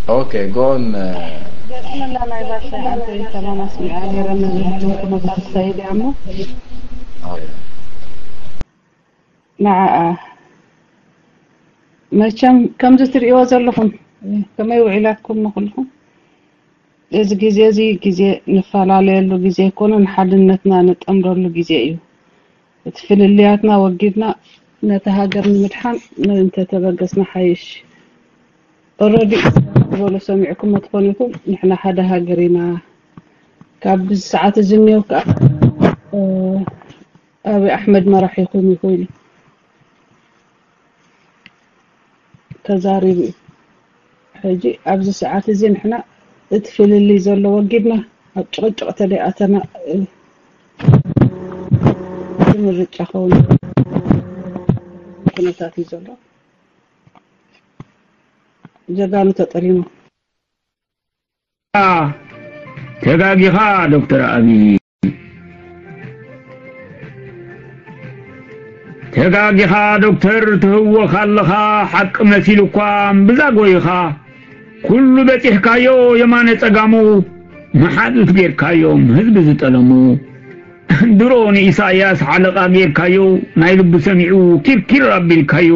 Okay, go on. Uh, ገጽ መላላይ ባሻ፣ ኣንተ ተማም ኣስሚዓ ነይረ፣ ነዚ ኩነታት ክኸይድ እያ እሞ። okay. ንዓኣ መቸም ከምዚ ትርእይዎ ዘለኹም፣ ከመይ ውዒላትኩም ንኹልኹም? እዚ ግዜ እዚ ግዜ ንፈላለየሉ ግዜ ኣይኮነን፣ ሓድነትና ንጠምረሉ ግዜ እዩ። እቲ ፍልልያትና ወጊድና ነቲ ሃገር ንምድሓን እንተተበገስና ሓይሽ። ኦረዲ ዝበሉ ሰሚዕኩሞ ትኾኑ ኢኹም፣ ንሕና ሓደ ሃገር ኢና። ካብ ሰዓት እዚ እኒኦ ከዓ ኣብይ ኣሕመድ መራሒኹም ኢኹ ኢሉ ተዛሪቡ እዩ። ሕጂ ኣብዚ ሰዓት እዚ ንሕና እቲ ፍልልይ ዘሎ ወጊድና ኣብ ጭቕጭቕ ተደይ ኣተና፣ እቲ ምርጫ ኸውን ኩነታት እዩ ዘሎ። ጀጋኑ ተጠሊሞም። ተጋጊኻ ዶክተር ኣብይ፣ ተጋጊኻ ዶክተር፣ ትህወኽ ኣለኻ ሓቂ መሲሉኳ እምብዛ ጎይኻ። ኩሉ በጺሕካዮ የማነ ጸጋሙ፣ መሓዙት ጌርካዮም ህዝቢ ዝጠለሙ። ድሮ ንኢሳያስ ሓለቓ ጌርካዮ፣ ናይ ልቡ ሰሚዑ ኪርኪር ኣቢልካዮ።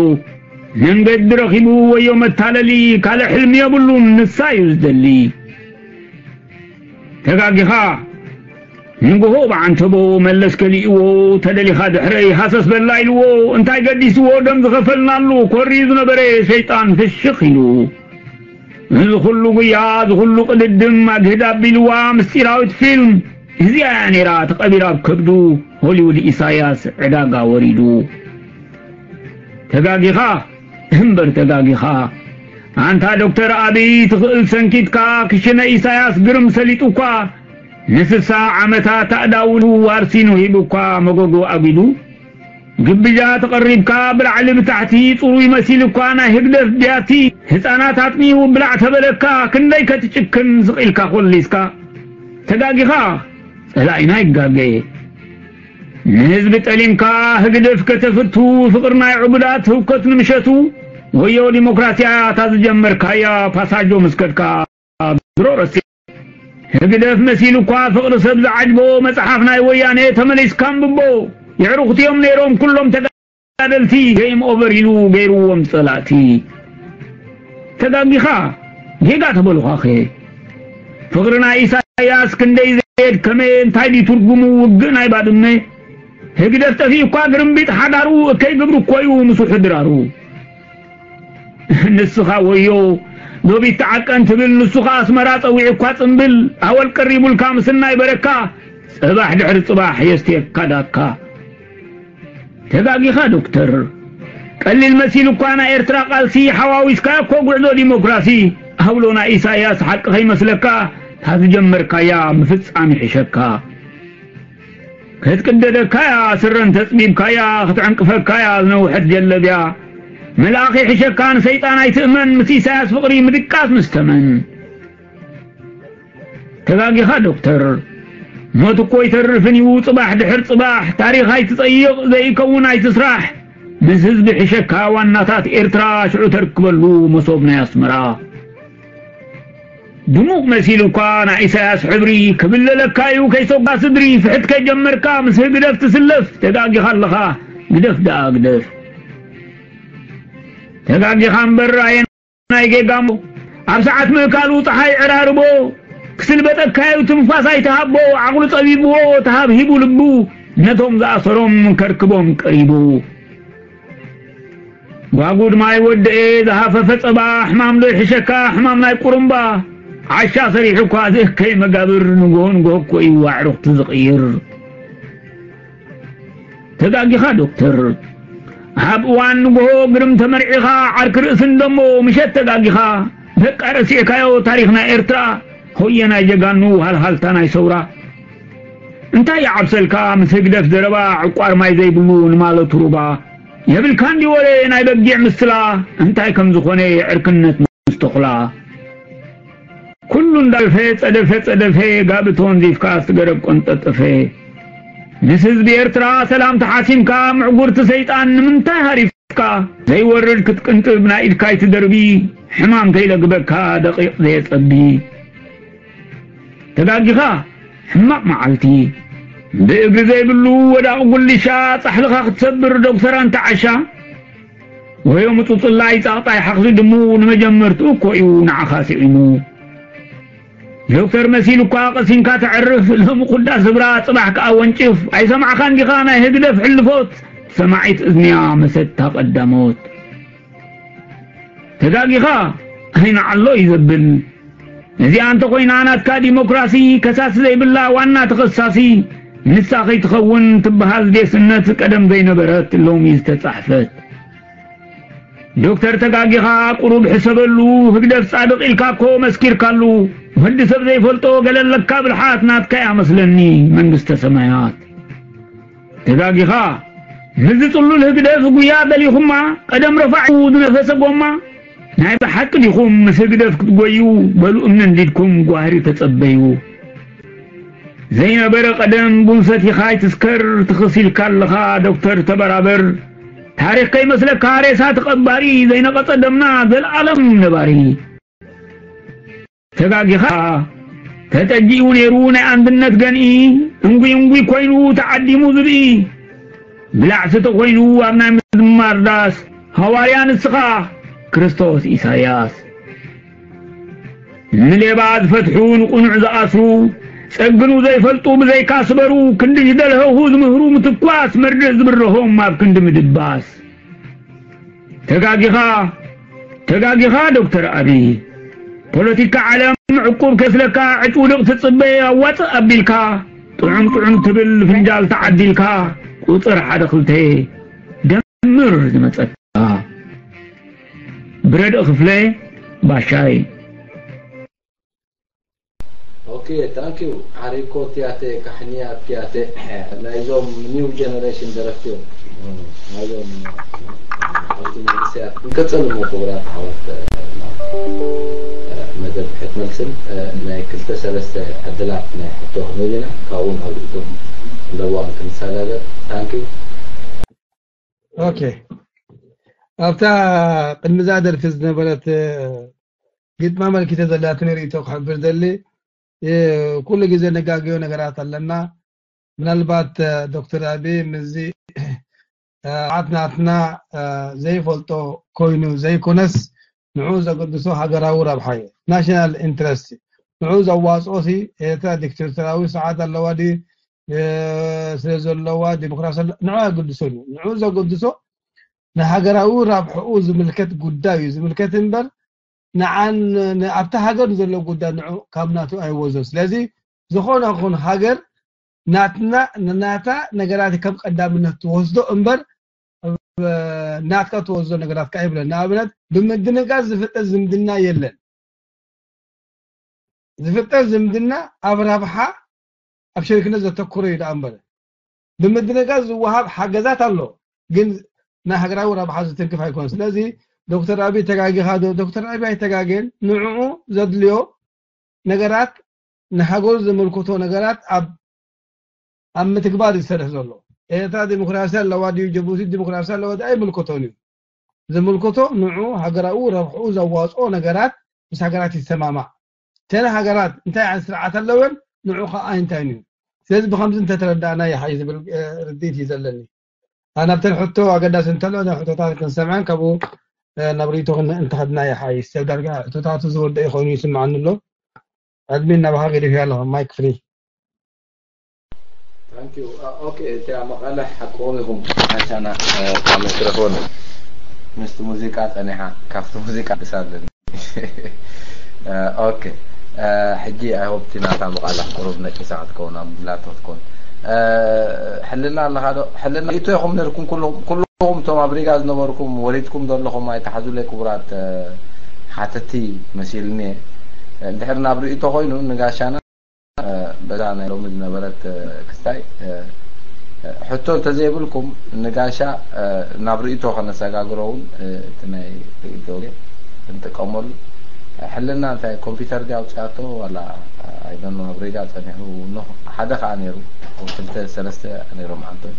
መንገዲ ረኺቡ ወዮ መታለሊ፣ ካልእ ሕልሚ የብሉን ንሳ እዩ ዝደሊ። ተጋጊኻ። ንግሆ ብዓንተቦ መለስ ከሊእዎ፣ ተደሊኻ ድሕረይ ሃሰስ በላ ኢልዎ። እንታይ ገዲስዎ ደም ዝኸፈልናሉ፣ ኮርዩ ዝነበረ ሸይጣን ፍሽኽ ኢሉ። እዚ ኩሉ ጉያ፣ እዚ ኩሉ ቅድድም ኣግህድ ኣቢልዋ ምስጢራዊት ፊልም። እዚኣ እያ ነይራ ተቐቢራ ኣብ ከብዱ፣ ሆሊውድ ኢሳያስ ዕዳጋ ወሪዱ። ተጋጊኻ እምበር ተጋጊኻ። ኣንታ ዶክተር ኣብይ ትኽእል ሰንኪትካ፣ ክሽነ ኢሳያስ ግርም ሰሊጡኳ፣ ንስሳ ዓመታት ኣእዳውሉ ዋርሲኑ ሂቡኳ መጎጎ ኣጒዱ። ግብጃ ተቐሪብካ ብላዕሊ ብታሕቲ ጽሩይ መሲልኳ ናይ ህግደፍ ቢያቲ ህፃናት ኣጥሚዩ ብላዕ ተበለካ ክንደይ ከትጭክን ስቕ ኢልካ ኮሊስካ። ተጋጊኻ ጸላኢና ይጋገ። ንህዝቢ ጠሊምካ ህግደፍ ከተፍቱ ፍቕሪ ናይ ዕቡዳት ህውከት ንምሸቱ ወዮ ዲሞክራሲያ እታ ዝጀመርካያ ፓሳጆ ምስ ከድካ ድሮ ረሲ ህግደፍ መሲሉ እኳ ፍቕሪ ሰብ ዝዓጅቦ መጽሓፍ ናይ ወያኔ ተመሊስካ ኣንብቦ። የዕሩኽቲ እዮም ነይሮም ኩሎም ተጋደልቲ። ጌም ኦቨር ኢሉ ገይርዎም ጸላእቲ። ተጋጊኻ ጌጋ ተበሉኻኸ። ፍቕሪ ናይ ኢሳያስ ክንደይ ዘየድከመ እንታይ ድዩ ትርጉሙ ውግእ ናይ ባድመ? ህግደፍ ጠፊኡ እኳ ግርምቢጥ ሓዳሩ እከይ ግብሩ እኮ እዩ ምስ ውሕድራሩ። ንስኻ ወዮ ዶብ ይተዓቀን ትብል፣ ንሱ ኸኣ ኣስመራ ጸዊዑ እኳ ጽምብል ኣወል ቀሪቡልካ ምስናይ በረካ፣ ጽባሕ ድሕሪ ጽባሕ የስትየካ ዳካ። ተጋጊኻ ዶክተር፣ ቀሊል መሲሉ እኳ ናይ ኤርትራ ቃልሲ ሓዋዊስካ እኮ ጉዕዞ ዲሞክራሲ። ሃብሎ ናይ ኢሳያስ ሓቂ ከይመስለካ፣ እታ ዝጀመርካያ ምፍጻም ይሕሸካ። ክትቅደደካያ ስረን ተጽቢብካያ፣ ክትዕንቅፈካያ ዝነውሐት ጀለብያ። መልኣኽ ይሕሸካ ንሰይጣን ኣይትእመን፣ ምስ ኢሳያስ ፍቕሪ ምድቃስ ምስ ተመን። ተጋጊኻ ዶክተር፣ ሞት እኮ ይተርፍን እዩ ጽባሕ ድሕር ጽባሕ። ታሪኽ ኣይትጸይቕ ዘይከውን ኣይትስራሕ። ምስ ህዝቢ ሕሸካ ዋናታት ኤርትራ ሽዑ ተርክበሉ መሶብ ናይ ኣስመራ። ድሙቕ መሲሉ እኳ ናይ ኢሳያስ ሕብሪ ክብለለካ እዩ ከይሰጓ ስድሪ። ፍሕት ከይጀመርካ ምስ ህግደፍ ትስለፍ ተጋጊኻ ኣለኻ። ግደፍ ደኣ ግደፍ። ተጋጊኻ እምበር ኣየን ናይ ጌጋሞ ኣብ ሰዓት ምእካሉ ጸሓይ ዕራርቦ ክስልበጠካዩ ትንፋስ ኣይትሃቦ። ዓቕሉ ጸቢብዎ ተሃብሂቡ ልቡ ነቶም ዝኣሰሮም ከርክቦም ቀሪቡ። ጓጉድ ማይ ወደኤ ዝሃፈፈ ጸባ ሕማም ዶ ይሕሸካ ሕማም ናይ ቁሩምባ። ዓሻ ሰሪሑ እኳ ዝእከይ መጋብር ንግሆ ንግሆ እኮ እዩ ኣዕሩኽቲ ዝቕይር። ተጋጊኻ ዶክተር። ኣብ እዋን ንግሆ ግርም ተመርዒኻ ዓርኪ ርእሲ እንደሞ ምሸት ተጋጊኻ። በቃ ረሲዕካዮ ታሪኽ ናይ ኤርትራ። ሆየ ናይ ጀጋኑ ሃልሃልታ ናይ ሰውራ። እንታይ ይዓብሰልካ ምስ ህግደፍ ዘረባ ዕቋር ማይ ዘይብሉ ንማለቱ ሩባ። የብልካ እንዲ ወረ ናይ በጊዕ ምስላ እንታይ ከም ዝኾነ ዕርክነት ምስ ተኹላ። ኩሉ እንዳልፈ ጸደፈ ጸደፈ ጋቢ ተወንዚፍካ ስገረብ ቆንጠጠፈ። ምስ ህዝቢ ኤርትራ ሰላም ተሓሲምካ ምዕጉርቲ ሰይጣን ንምንታይ ሃሪፍ ካ ዘይወርድ ክትቅንጥብ ናይ ኢድካ ኣይትደርቢ፣ ሕማም ከይለግበካ ደቂቕ ዘየጸቢ። ተጋጊኻ፣ ሕማቕ መዓልቲ። ብእግሪ ዘይብሉ ወዳቕ ጉልሻ፣ ጻሕልኻ ክትሰብር ዶክተር ኣንታ ዓሻ። ወዮ ምጹጽላይ ጻቕጣይ ሓኽዚ ድሙ፣ ንመጀመርትኡ እኮ እዩ ንዓኻ ስዒሙ። ዶክተር መሲሉ እኳ ቀሲንካ ተዕርፍ፣ ሎሚ ኩዳ ስብራ፣ ጽባሕ ከኣ ወንጭፍ። ኣይሰማዕኻን ዲኻ ናይ ህግደፍ ሕልፎት? ሰማዒት እዝንያ መሰታ ቀዳሞት። ተጋጊኻ፣ ኣይንዓሎ እዩ ዘብል። እዚኣ እንተኾይና ናትካ ዲሞክራሲ፣ ከሳሲ ዘይብላ ዋና ተኸሳሲ፣ ንሳ ከይትኸውን ትበሃል ዴስነት ቀደም ዘይነበረት ሎሚ ዝተጻሕፈት። ዶክተር ተጋጊኻ፣ ቁሩብ ሕሰበሉ፣ ህግደፍ ጻድቕ ኢልካ እኮ መስኪርካሉ። ወዲ ሰብ ዘይፈልጦ ገለ ኣለካ ብልሓት፣ ናትካ እያ መስለኒ መንግስተ ሰማያት። ተጋጊኻ፣ ምስዚ ጽሉል ህግደፍ ጉያ ደሊኹማ፣ ቀደም ረፋዕ ዝነፈሰ ጎማ። ናይ ብሓቂ ዲኹም ምስ ህግደፍ ክትጎዩ? በሉ እምኒ እንዲድኩም ጓህሪ ተጸበዩ። ዘይነበረ ቀደም ቡን ሰቲኻ ኣይትስከር፣ ትኽስ ኢልካ ኣለኻ ዶክተር ተበራበር። ታሪኽ ከይመስለካ ሬሳ ተቐባሪ፣ ዘይነቐጸ ደምና ዘልኣለም ነባሪ። ተጋጊኻ፣ ተጠጊኡ ነይሩ ናይ ኣንድነት ገንኢ፣ እንጉይ እንጉይ ኮይኑ ተዓዲሙ ዝብኢ። ብላዕ ስተ ኮይኑ ኣብ ናይ ምዝማር ዳስ፣ ሃዋርያ ንስኻ ክርስቶስ ኢሳያስ። ንሌባ ዝፈትሑ ንቁኑዕ ዝኣስሩ፣ ጸግኑ ዘይፈልጡ ብዘይካ ስበሩ፣ ክንዲ ዝደልሀኹ ዝምህሩ ምትኳስ፣ መርድእ ዝብርሆም ኣብ ክንዲ ምድባስ። ተጋጊኻ፣ ተጋጊኻ ዶክተር ኣብይ። ፖለቲካ ዓለም ዕቁብ ከስለካ፣ ዕጭ ውድቕ ትጽበ ኣዋጽእ ኣቢልካ፣ ጥዑም ጥዑም ትብል ፍንጃል ተዓዲልካ፣ ቁጽር ሓደ ክልተ ደምር ዝመጸካ። ብረድእ ክፍለ ባሻይ። ኦኬ፣ ታንክ ዩ። ሓሪኮ ቲያቴ፣ ካሕንያ ቲያቴ፣ ናይዞም ኒው ጀነሬሽን ደረፍቲ እዮም። ናይዞም ኣብቲ መንግስትያት ክንቀጸል እሞ ክቡራት ኣሕዋት፣ መደብ ሕት መልስን ናይ ክልተ ሰለስተ ዕድላት ናይ ሕቶ ክንህብ ኢና። ካብኡ ናብ ርእይቶም ለዋም ክንሰጋገር። ታንክ ዩ። ኦኬ፣ ኣብታ ቅድሚ እዛ ደርፊ ዝነበረት ግጥማ መልኪተ ዘላትኒ ርእይቶ ክሕብር ደሊ። ኩሉ ግዜ ነጋግዮ ነገራት ኣለና። ምናልባት ዶክተር ኣቢ ምስዚ ስርዓት ናትና ዘይፈልጦ ኮይኑ ዘይኮነስ ንዑ ዘገድሶ ሃገራዊ ረብሓ እዩ፣ ናሽናል ኢንትረስት እዩ። ንዑ ዘዋፅኦ ሲ ኤርትራ ዲክቴተራዊ ስርዓት ኣለዋ ድዩ ስለ ዘለዋ ዲሞክራሲ ንዑ ኣገድሶን እዩ። ንዑ ዘገድሶ ንሃገራዊ ረብሕኡ ዝምልከት ጉዳይ እዩ ዝምልከት እምበር ንዓን ኣብቲ ሃገር ዘሎ ጉዳይ ንዑ ካብ ናቱ ኣይወዞ። ስለዚ ዝኾነ ኹን ሃገር ናትና ንናታ ነገራት ከም ቀዳምነት ትወስዶ እምበር ናትካ ትወስዶ ነገራት ከኣ ይብለን። ንኣብነት ብምድንጋጽ ዝፍጠር ዝምድና የለን። ዝፍጠር ዝምድና ኣብ ረብሓ ኣብ ሸሪክነት ዘተኮረ እዩ ደኣ እምበር ብምድንጋጽ ዝወሃብ ሓገዛት ኣሎ፣ ግን ናይ ሃገራዊ ረብሓ ዝትንክፍ ኣይኮነን። ስለዚ ዶክተር ኣቢ ተጋጊኻ ዶ? ዶክተር ኣቢ ኣይተጋገን። ንዕኡ ዘድልዮ ነገራት ንሃገሩ ዘመልክቶ ነገራት ኣብ ኣብ ምትግባር ዝሰርሕ ዘሎ። ኤርትራ ዲሞክራሲ ኣለዋ ድዩ ጀቡቲ ዲሞክራሲ ኣለዋ ድዩ ኣይምልከቶን እዩ። ዝምልከቶ ንዑ ሃገራዊ ረብሕኡ ዘዋፅኦ ነገራት ምስ ሃገራት ይሰማማዕ። ተን ሃገራት እንታይ ዓይነት ስርዓት ኣለወን ንዑ ከዓ ኣይንታይን እዩ። ስለዚ ብከምዚ እንተተረዳእና ይሓይ ዝብል ርድኢት እዩ ዘለኒ። ናብተን ሕቶ ኣገዳሲ እንተሎ ሕቶታት ክንሰምዐን ካብኡ ናብ ርእይቶ እንተኸድና ይሓይ። ሰብ ዳርጋ ሕቶታቱ ዝወደእ ኮይኑ ይስምዓኒ ኣሎ። ኣድሚን ናባኻ ገዲፈ ኣለኹ። ማይክ ፍሪ። ታንክ ዩ። ኦኬ፣ እቲኣ መቐለ ሓቅኹም ኢኹም። ሓሻና ካብ ማይክሮፎን ምስቲ ሙዚቃ ጸኒሓ ካብቲ ሙዚቃ ድሳለኒ። ኦኬ፣ ሕጂ ኣይ ሆፕ እቲ ናታ መቐለ ቁሩብ ነቂሳ ክትከውን ኣብ ላቶ ክትከውን። ሕልና ኣለኻ ዶ? ሕልና ኢቶ ኢኹም ነርኩም ኩልኹም፣ ኩልኹም እቶም ኣብ ሪጋ ዝነበርኩም ወሪድኩም ዘለኹም ኣይተሓዙለይ ክቡራት ሓተቲ መሲልኒ። እንድሕር ናብ ርእይቶ ኮይኑ ንጋሻና በዛ ናይ ሎሚ ዝነበረት ክስታይ ሕቶ እንተዘይብልኩም ንጋሻ ናብ ርእይቶ ከነሰጋግሮ እውን እቲ ናይ ርእይቶ ክንጥቀመሉ። ሕልና እንታይ ኮምፒተር ድያ ኣውፅኣቶ ዋላ ኣይደኖ ኣብ ሪጋ ፀኒሑ ሓደ ከዓ ነይሩ ክልተ ሰለስተ ነይሮም ዓንቶች።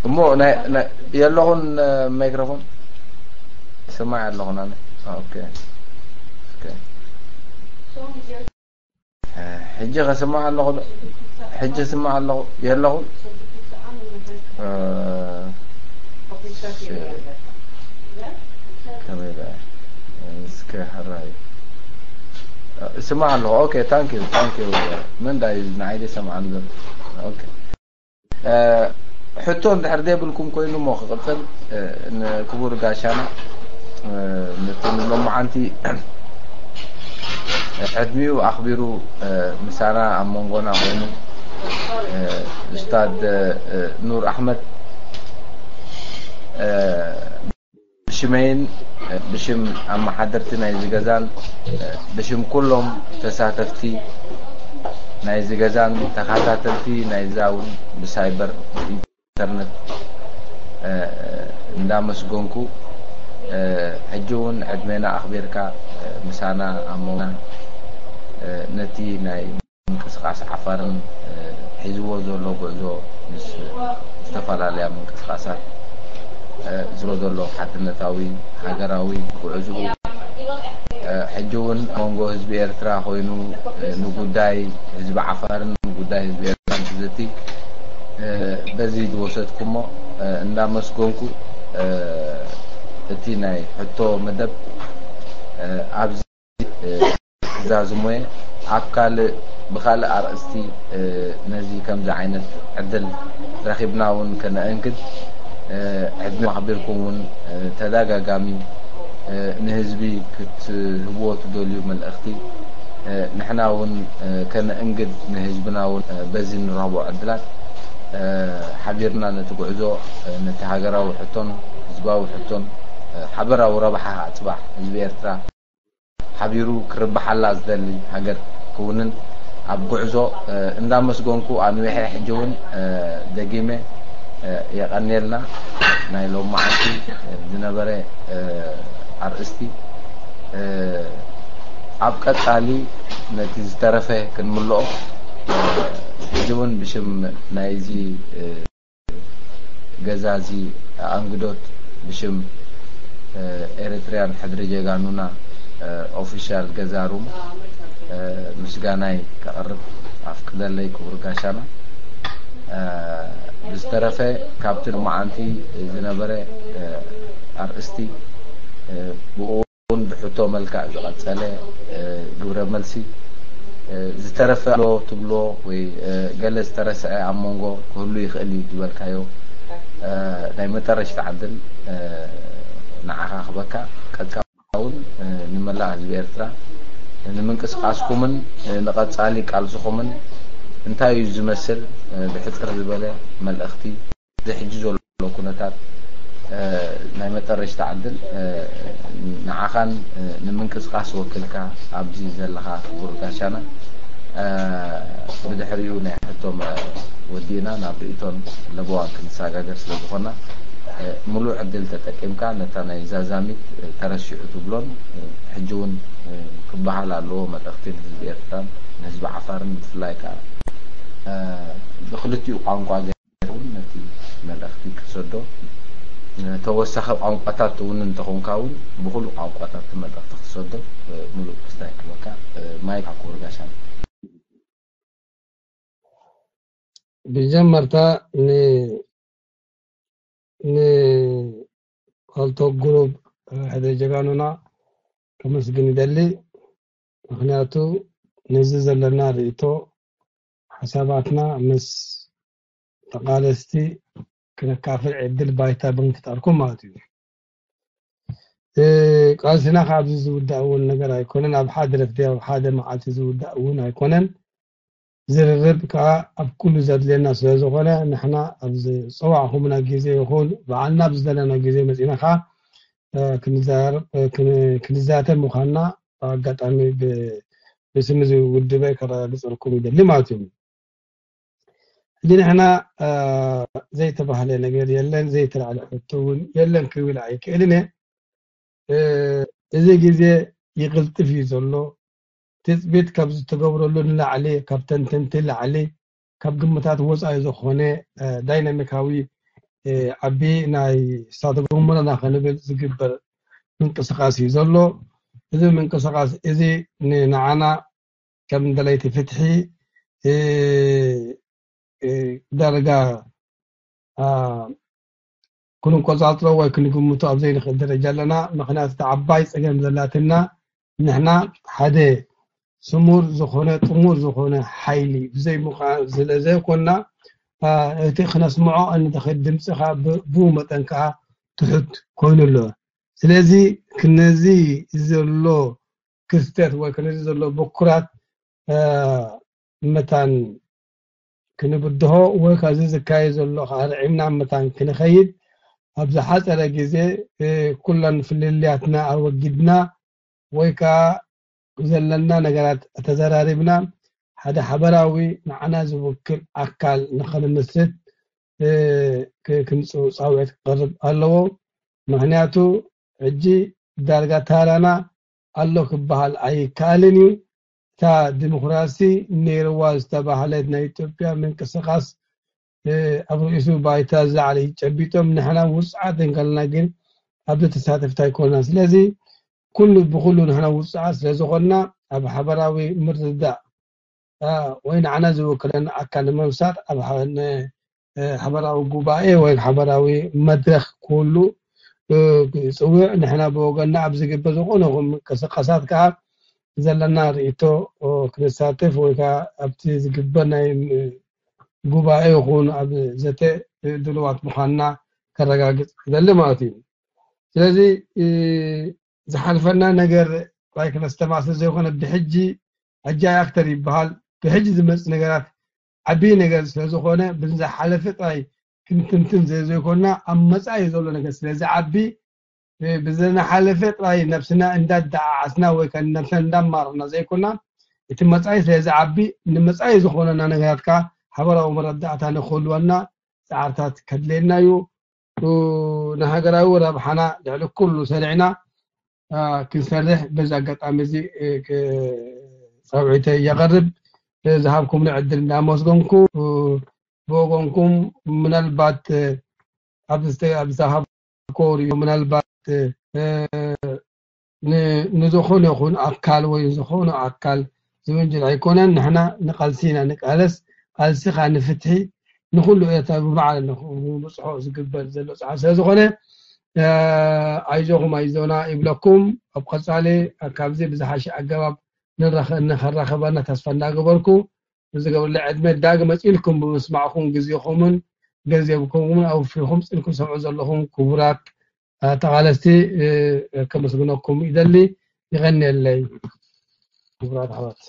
እሞ ናይ ናይ- የለኹን። ማይክሮፎን ይስማዕ ኣለኹን ኣነ። ኦኬ። ኦኬ። ሕጂ ከስማዕ ኣለኹ ዶ? ሕጂ ስማዕ ኣለኹ የለኹን። ከመይ በ እስከ ሕራይ ስማዕ ኣለኹ። ኦኬ። ታንክ ዩ ታንክ ዩ። መን ዳዩ ንዓይ ደሰምዓኒ ዘሎ? ኦኬ። ሕቶ እንድሕር ዘይብልኩም ኮይኑ እሞ ክቕጽል። ንክቡር ጋሻና ነቲ ንሎማዓንቲ ዕድሚኡ ኣኽቢሩ ምሳና ኣብ መንጎና ኮይኑ፣ ኡስታድ ኑር ኣሕመድ፣ ብሽመይን ብሽም ኣመሓደርቲ ናይዚ ገዛን ብሽም ኩሎም ተሳተፍቲ ናይዚ ገዛን ተኸታተልቲ ናይዛ እውን ብሳይበር ኢንተርነት እንዳመስገንኩ፣ ሕጂ እውን ዕድሜና ኣኽቢርካ ምሳና ኣብ መንጎና ነቲ ናይ ምንቅስቃስ ዓፋርን ሒዝዎ ዘሎ ጉዕዞ ምስ ዝተፈላለያ ምንቅስቃሳት ዝሮ ዘሎ ሓድነታዊ ሃገራዊ ጉዕዞኡ ሕጂ እውን መንጎ ህዝቢ ኤርትራ ኮይኑ ንጉዳይ ህዝቢ ዓፋርን ንጉዳይ ህዝቢ ኤርትራን ክዝቲ በዚ ዝወሰድኩሞ እንዳመስገንኩ እቲ ናይ ሕቶ መደብ ኣብዚ ክዛዝሞየ ኣብ ካልእ ብኻልእ ኣርእስቲ ነዚ ከምዚ ዓይነት ዕድል ረኺብና እውን ከነእንግድ ዕድመ ኣኽቢርኩም እውን ተደጋጋሚ ንህዝቢ ክትህብዎ ትደልዩ መልእኽቲ ንሕና እውን ከነእንግድ ንህዝብና እውን በዚ ንረኽቦ ዕድላት ሓቢርና ነቲ ጉዕዞ ነቲ ሃገራዊ ሕቶን ህዝባዊ ሕቶን ሓበራዊ ረብሓ ጽባሕ ህዝቢ ኤርትራ ሓቢሩ ክርብሓላ ዝደሊ ሃገር ክውንን ኣብ ጉዕዞ እንዳመስገንኩ ኣንዊሐ ሕጂ እውን ደጊመ የቐንየልና። ናይ ሎማዓንቲ ዝነበረ ኣርእስቲ ኣብ ቀጻሊ ነቲ ዝተረፈ ክንምልኦ ሕጂ እውን ብሽም ናይዚ ገዛ እዚ ኣንግዶት ብሽም ኤርትርያን ሕድሪ ጀጋኑና ኦፊሻል ገዛ ሩም ምስጋናይ ከቕርብ ኣፍቅደለይ ክቡር ጋሻና። ብዝተረፈ ካብቲ ሎማዓንቲ ዝነበረ ኣርእስቲ ብኡ እውን ብሕቶ መልክዕ ዝቐጸለ ግብረ መልሲ ዝተረፈ ኣሎ ትብሎ ወይ ገለ ዝተረስዐ ኣብ መንጎ ክህሉ ይኽእል እዩ ዝበልካዮ ናይ መጠረሽታ ዕድል ንዓኻ ክበካ ቀጥታ እውን ንመላእ ህዝቢ ኤርትራ ንምንቅስቃስኩምን ንቐጻሊ ቃልስኹምን እንታይ እዩ ዝመስል ብሕጽር ዝበለ መልእኽቲ እዚ ሕጂ ዘሎ ኩነታት ናይ መጠረሽታ ዕድል ንዓኻን ንምንቅስቃስ ወክልካ ኣብዚ ዘለኻ ክቡር ጋሻና ብድሕሪኡ ናይ ሕቶ ወዲእና ናብ ርእቶን ለበዋን ክንሰጋገር ስለ ዝኾና ምሉእ ዕድል ተጠቂምካ ነታ ናይ ዛዛሚት ተረሲዑ ትብሎን ሕጂ እውን ክበሃል ኣለዎ መልእኽቲ ንህዝቢ ኤርትራን ንህዝቢ ዓፋርን ብፍላይ ከዓ ብክልቲኡ ቋንቋ እውን ነቲ መልእኽቲ ክትሰዶ ተወሳኺ ቋንቋታት እውን እንተኾንካ እውን ብኩሉ ቋንቋታት እቲ መልእኽቲ ክትሰዶ ምሉእ ክስታይ ክበካ ማይክ ኣክቡር ጋሻ ብጀመርታ ን ን ካልቶ ግሩብ ሕደ ጀጋኑና ከመስግን ይደሊ ምክንያቱ ነዚ ዘለና ርእቶ ሓሳባትና ምስ ተቓለስቲ ክነካፍል ዕድል ባይታ ብምፍጣርኩም ማለት እዩ። ቃልስና ካብ ኣብዚ ዝውዳእ እውን ነገር ኣይኮነን። ኣብ ሓደ ረፍዲ ኣብ ሓደ መዓልቲ ዝውዳእ እውን ኣይኮነን። ዝርርብ ከዓ ኣብ ኩሉ ዘድልየና ስለ ዝኾነ ንሕና ኣብ ዝፀዋዕኹምና ግዜ ይኹን በዓልና ኣብ ዝደለና ግዜ መፂና ከዓ ክንዛተ ምዃንና ኣጋጣሚ ብስም እዚ ውድበይ ከረጋግፀልኩም ይደሊ ማለት እዩ። ሕጂ ንሕና ዘይተባህለ ነገር የለን፣ ዘይተላዕለ ሕቶ እውን የለን ክብል ኣይክእልን እየ። እዚ ግዜ ይቕልጥፍ እዩ ዘሎ። ትፅቢት ካብ ዝተገብረሉ ንላዕሊ፣ ካብ ተንተንቲ ላዕሊ፣ ካብ ግምታት ወፃኢ ዝኾነ ዳይናሚካዊ ዓቢ ናይ እሳተ ጎመራ ከንብል ዝግበር ምንቅስቃስ እዩ ዘሎ። እዚ ምንቅስቃስ እዚ ንዓና ከም ደለይቲ ፍትሒ ዳርጋ ክንቆፃፅሮ ወይ ክንግምቶ ኣብ ዘይንኽእል ደረጃ ኣለና። ምክንያቱ እቲ ዓባይ ፀገም ዘላትና ንሕና ሓደ ስሙር ዝኾነ ጥሙር ዝኾነ ሓይሊ ብዘይ ምዃን ስለ ዘይኮና፣ እቲ ክነስምዖ እንድኽእል ድምፂ ከዓ ብኡ መጠን ከዓ ትሑት ኮይኑ ኣሎ። ስለዚ ክነዚ ዘሎ ክስተት ወይ ክነዚ ዘሎ ብኩራት መታን ክንብድሆ ወይ ከዚ ዝካየድ ዘሎ ከዓ ርዒምና መታን ክንኸይድ ኣብ ዝሓፀረ ግዜ ኩለን ፍልልያትና ኣወጊድና ወይ ከዓ ዘለና ነገራት ተዘራሪብና ሓደ ሓበራዊ ንዓና ዝውክል ኣካል ንኸንምስርት ክምፅኡ ፃውዒት ክቐርብ ኣለዎ። ምክንያቱ ሕጂ ዳርጋ ታራና ኣሎ ክበሃል ኣይከኣልን እዩ። እታ ዲሞክራሲ ነይርዋ ዝተባህለት ናይ ኢትዮጵያ ምንቅስቃስ ኣብ ርእሱ ባይታ ዝለዓለ ጨቢጦም ንሕና ውፅዓት እንከለና ግን ኣብዚ ተሳተፍቲ ኣይኮንና። ስለዚ ኩሉ ብኩሉ ንሕና ውፅዓት ስለዝኮንና ኣብ ሓበራዊ ምርድዳእ ወይ ንዓና ዝውክለና ኣካል ንምምሳጥ ኣብ ሓበራዊ ጉባኤ ወይ ሓበራዊ መድረክ ክህሉ ይፅውዕ። ንሕና ብወገንና ኣብ ዝግበር ዝኾነ ይኹን ምንቅስቃሳት ከዓ ዘለና ርእይቶ ክንሳተፍ ወይ ከዓ ኣብቲ ዝግበር ናይ ጉባኤ ይኹን ኣብ ዘተ ድልዋት ምዃንና ከረጋግፅ ይደሊ ማለት እዩ። ስለዚ ዝሓልፈና ነገር ጥራይ ክነስተማስል ዘይኮነ ብሕጂ ሕጂ ኣይ ኣክተር ይበሃል። ብሕጂ ዝመፅእ ነገራት ዓብዪ ነገር ስለዝኾነ ብዝሓለፈ ጥራይ ክንትንትን ስለዘይኮና ኣብ መፃኢ ዘሎ ነገር ስለዝዓቢ ብዝናሓለፈ ጥራይ ነብስና እንዳዳዓዓስና ወይ ከዓ ነብስና እንዳማርና ዘይኮና እቲ መፃኢ ስለዝዓቢ ንመፃኢ ዝኾነና ነገራት ከዓ ሓበራዊ መረዳእታ ንክህልወና ፃዕርታት ከድልየና እዩ። ንሃገራዊ ረብሓና ልዕሊ ኩሉ ሰሪዕና ክንሰርሕ በዚ ኣጋጣሚ እዚ ፃውዒተ የቐርብ። ዝሃብኩምኒ ዕድል እንዳመስገንኩ ብወገንኩም ምናልባት ኣብ ዝተሃብኮ ሪኡ ምናልባት ንዝኾነ ይኹን ኣካል ወይ ንዝኾነ ኣካል ዝውንጅል ኣይኮነን። ንሕና ንቃልሲ ኢና ንቃለስ፣ ቃልሲ ከዓ ንፍትሒ ንኩሉ ኤርትራዊ ብማዕረ ንብፅሖ ዝግበር ዘሎ ፃዕሪ ስለዝኾነ ኣይዞኹም ኣይዞና ይብለኩም። ኣብ ቀፃሊ ካብዚ ብዝሓሸ ኣገባብ ንኸራኸበና ተስፋ እንዳገበርኩ ብዝገብርለ ዕድመ ዳግመ መፂልኩም ብምስማዕኩም ግዜኹምን ገንዘብኩምን ኣውፊኹም ፅልኩም ሰምዑ ዘለኹም ክቡራት ተቓለስቲ ከመስግነኩም ይደሊ። ይቐንየለይ ክቡራት ኣሕዋት።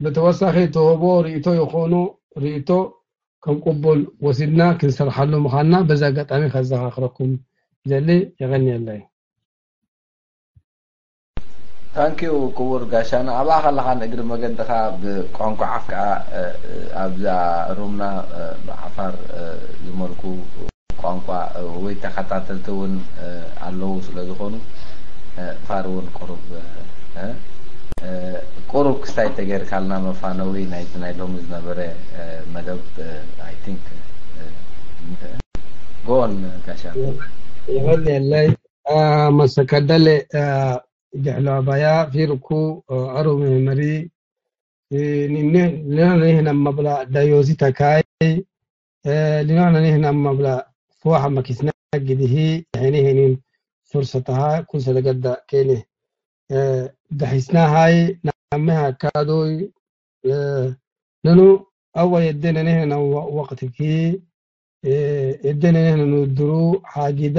ብተወሳኺ ተወቦ ርእቶ ይኾኑ ርእቶ ከም ቅቡል ወሲድና ክንሰርሓሉ ምዃንና በዚ ኣጋጣሚ ከዘኻኽረኩም ይደሊ። ይቐንየለይ። ታንኪዩ ክቡር ጋሻና። ኣብኣ ከለኻ ንእግሪ መገድኻ ብቋንቋ ዓፍ ከዓ ኣብዛ ሩምና ብዓፋር ዝመልኩ ቋንቋ ወይ ተኸታተልቲ እውን ኣለዉ ስለ ዝኾኑ ዓፋር እውን ቁሩብ ቁሩብ ክስታይ ተገይርካልና መፋነዊ ናይቲ ናይ ሎሚ ዝነበረ መደብ። I think go on ጋሻ። ይቐንየለይ። መሰከደለ ጀሕሎ ኣባያ ፊርኩ ኣሩ መመሪ ንህና መብላ ዳዮሲ ተካይ ሊኖና ንህና መብላ ፍዋሕ መኪስና ግድሂ ሄኒ ሄኒን ፍርሰተሃ ኩን ሰለገዳ ኬኒ ደሒስና ሃይ ናመ ሃካዶይ ነኑ ኣዋ የደነ ንህና ወቅትኪ የደነ ንህና ንውድሩ ሓጊዳ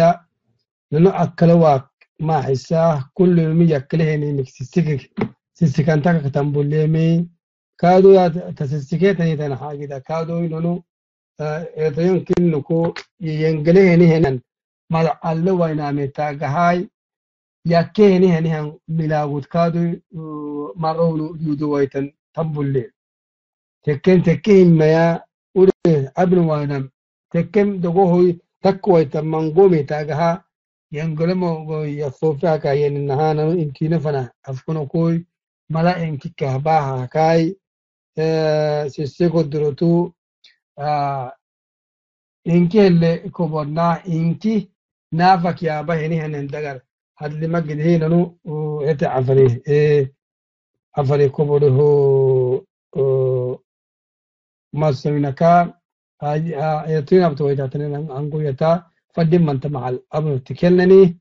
ነኑ ኣከለዋክ ማሒሳ ኩሉ ሚ ያክልሄኒ ምክስስክ ስስካንታክ ከተንቡሌሚ ካዶ ተስስኬ ተኒተን ሓጊዳ ካዶ ነኑ ኤተዮን ኪንኩ የንግልሄኒ ሄነን ማለ ኣለዋይ ናሜታ ገሃይ ያኬ ሄኒ ሄኒ ሄን ሚላጉት ካዱ ማረውሉ ዩዱ ወይተን ተንቡሌ ተኬን ተኬ ሂመያ ኡደ ኣብን ዋይናም ተኬም ደጎሆይ ተክ ወይተን መንጎሜ ታገሃ የንገለሞ ጎይ የፎፊያ ካየን ነሃ ነኑ ኢንኪነ ፈና ኣፍኩኖ ኮይ መላ ኤንኪካ ባሃ ካይ ሲሴ ጎድሮቱ Inki helle kobodna, inki nafa kiaba heni henen dagar. Hadli magid he nanu, u, ete afari, e, afari kobodu ho, o, masoinaka, a, a, etuin abto waita tenen an-, angu yata, faddim manta mahal, abnu tikelnani,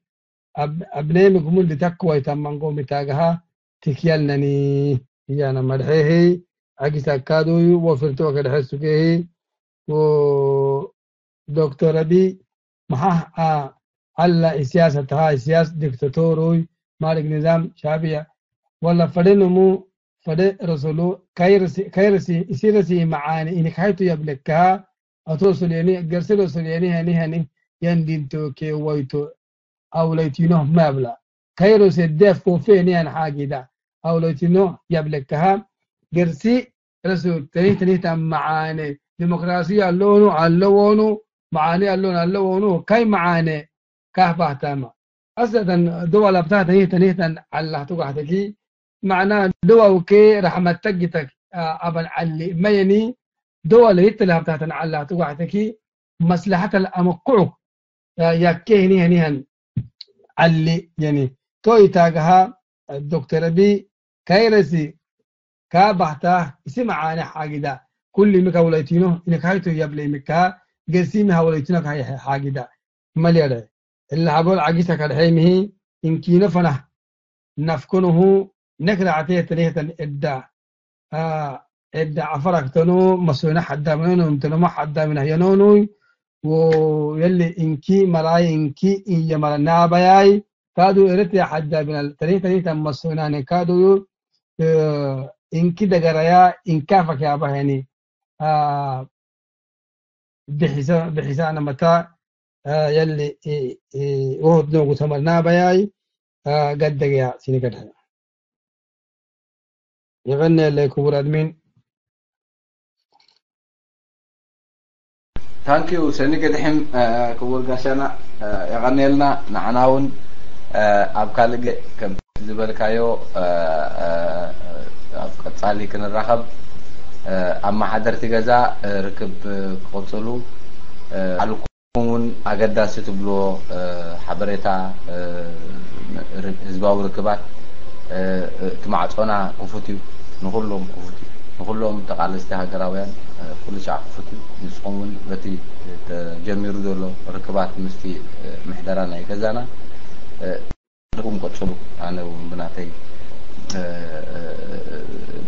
ab-, abnei migmun ditak waita mango mitagaha, tikelnani, yana madhehe, agisa kadu, wa firtu wa kadhe sugehe, wo Doktor Abi, maha, a, alla isiyasa taha, isiyas diktatoroy, malik nizam, shabiya. Wala fade numu, fade rasulu, kairasi, kairasi, isirasi maani, ini kaitu yablekaha, ato suleni, gersi rasuleni, hani, hani, yandinto ke waito, awlaitino mabla. Kairo se def ko fe ni an hagida. Awlaitino yablekaha, gersi ርሱ ትንሽ ትንሽ ተመዓነ ዲሞክራሲ ኣለውኑ ኣለዎኑ መዓነ ኣለውን ኣለዎኑ ካይ መዓነ ካህ ባህታማ ኣሰተን ደዋል ኣብታ ትንሽ ትንሽ ተን ኣላህ ትጓሕተኪ ማዕና ደዋውኬ ራሕመት ተጊተክ ኣበን ዓሊ መየኒ ደዋል ይትለ ኣብታ ተን ኣላህ ትጓሕተኪ መስለሐተ ለኣመኩዑ ያኬ ህኒ ህኒሀን ዓሊ የኒ ቶይታግሃ ዶክተር ቢ ካይረሲ ካ ባህታ እሲ መዓነ ሓጊዳ ኩሉ ምካ ውላይቲኖ ኢነ ካይቶ ያብለ ምካ ገሲ ምሃ ውላይቲኖ ካይ ሓጊዳ መልያደ እለ ሃቦል ዓጊታ ካድሐይ ምሂ እንኪኖ ፈናህ ናፍኮኖሁ ነክራዕቴ ተኔተን እዳ አ፣ እዳ ዓፈር ኣክተኑ መሶና ሓዳምኑ እንተኖሞ ሓዳምና የኖኑ ወየለ እንኪ መራይ እንኪ እየመረ ናባያይ ካዱ ኤረትያ ሓዳምና ተኔ ተኔ ተመሶና ነካዱ እ፣ እንኪ ደገራያ እንካ ፈኪያ ባህኒ አ፣ ብሒሳ ብሒሳ ነመታ አ፣ የለ እ፣ እ፣ ወህድ ነጉ ተመር ናባያይ አ፣ ገደገያ ሲኒ ገድሐ የቐንየለይ ክቡር ኣድሚን። ታንኪዩ ሰኒ ገድሕም ክቡር ጋሻና የቐንየልና። ንዓና እውን ኣብ ካልእ ግዜ ከም ዝበልካዮ ኣብ ቀጻሊ ክንራኸብ ኣመሓደርቲ ገዛ ርክብ ክቕጽሉ ኣልኩም እውን ኣገዳሲ ትብልዎ ሓበሬታ ህዝባዊ ርክባት እቲ ማዕጾና ክፉት እዩ፣ ንኹሎም ክፉት እዩ፣ ንኹሎም ተቓለስቲ ሃገራውያን ኩሉ ሻዕ ክፉት እዩ። ንስኹም እውን በቲ ተጀሚሩ ዘሎ ርክባት ምስቲ ምሕደራ ናይ ገዛና ርኩም ቀጽሉ። ኣነ እውን ብናተይ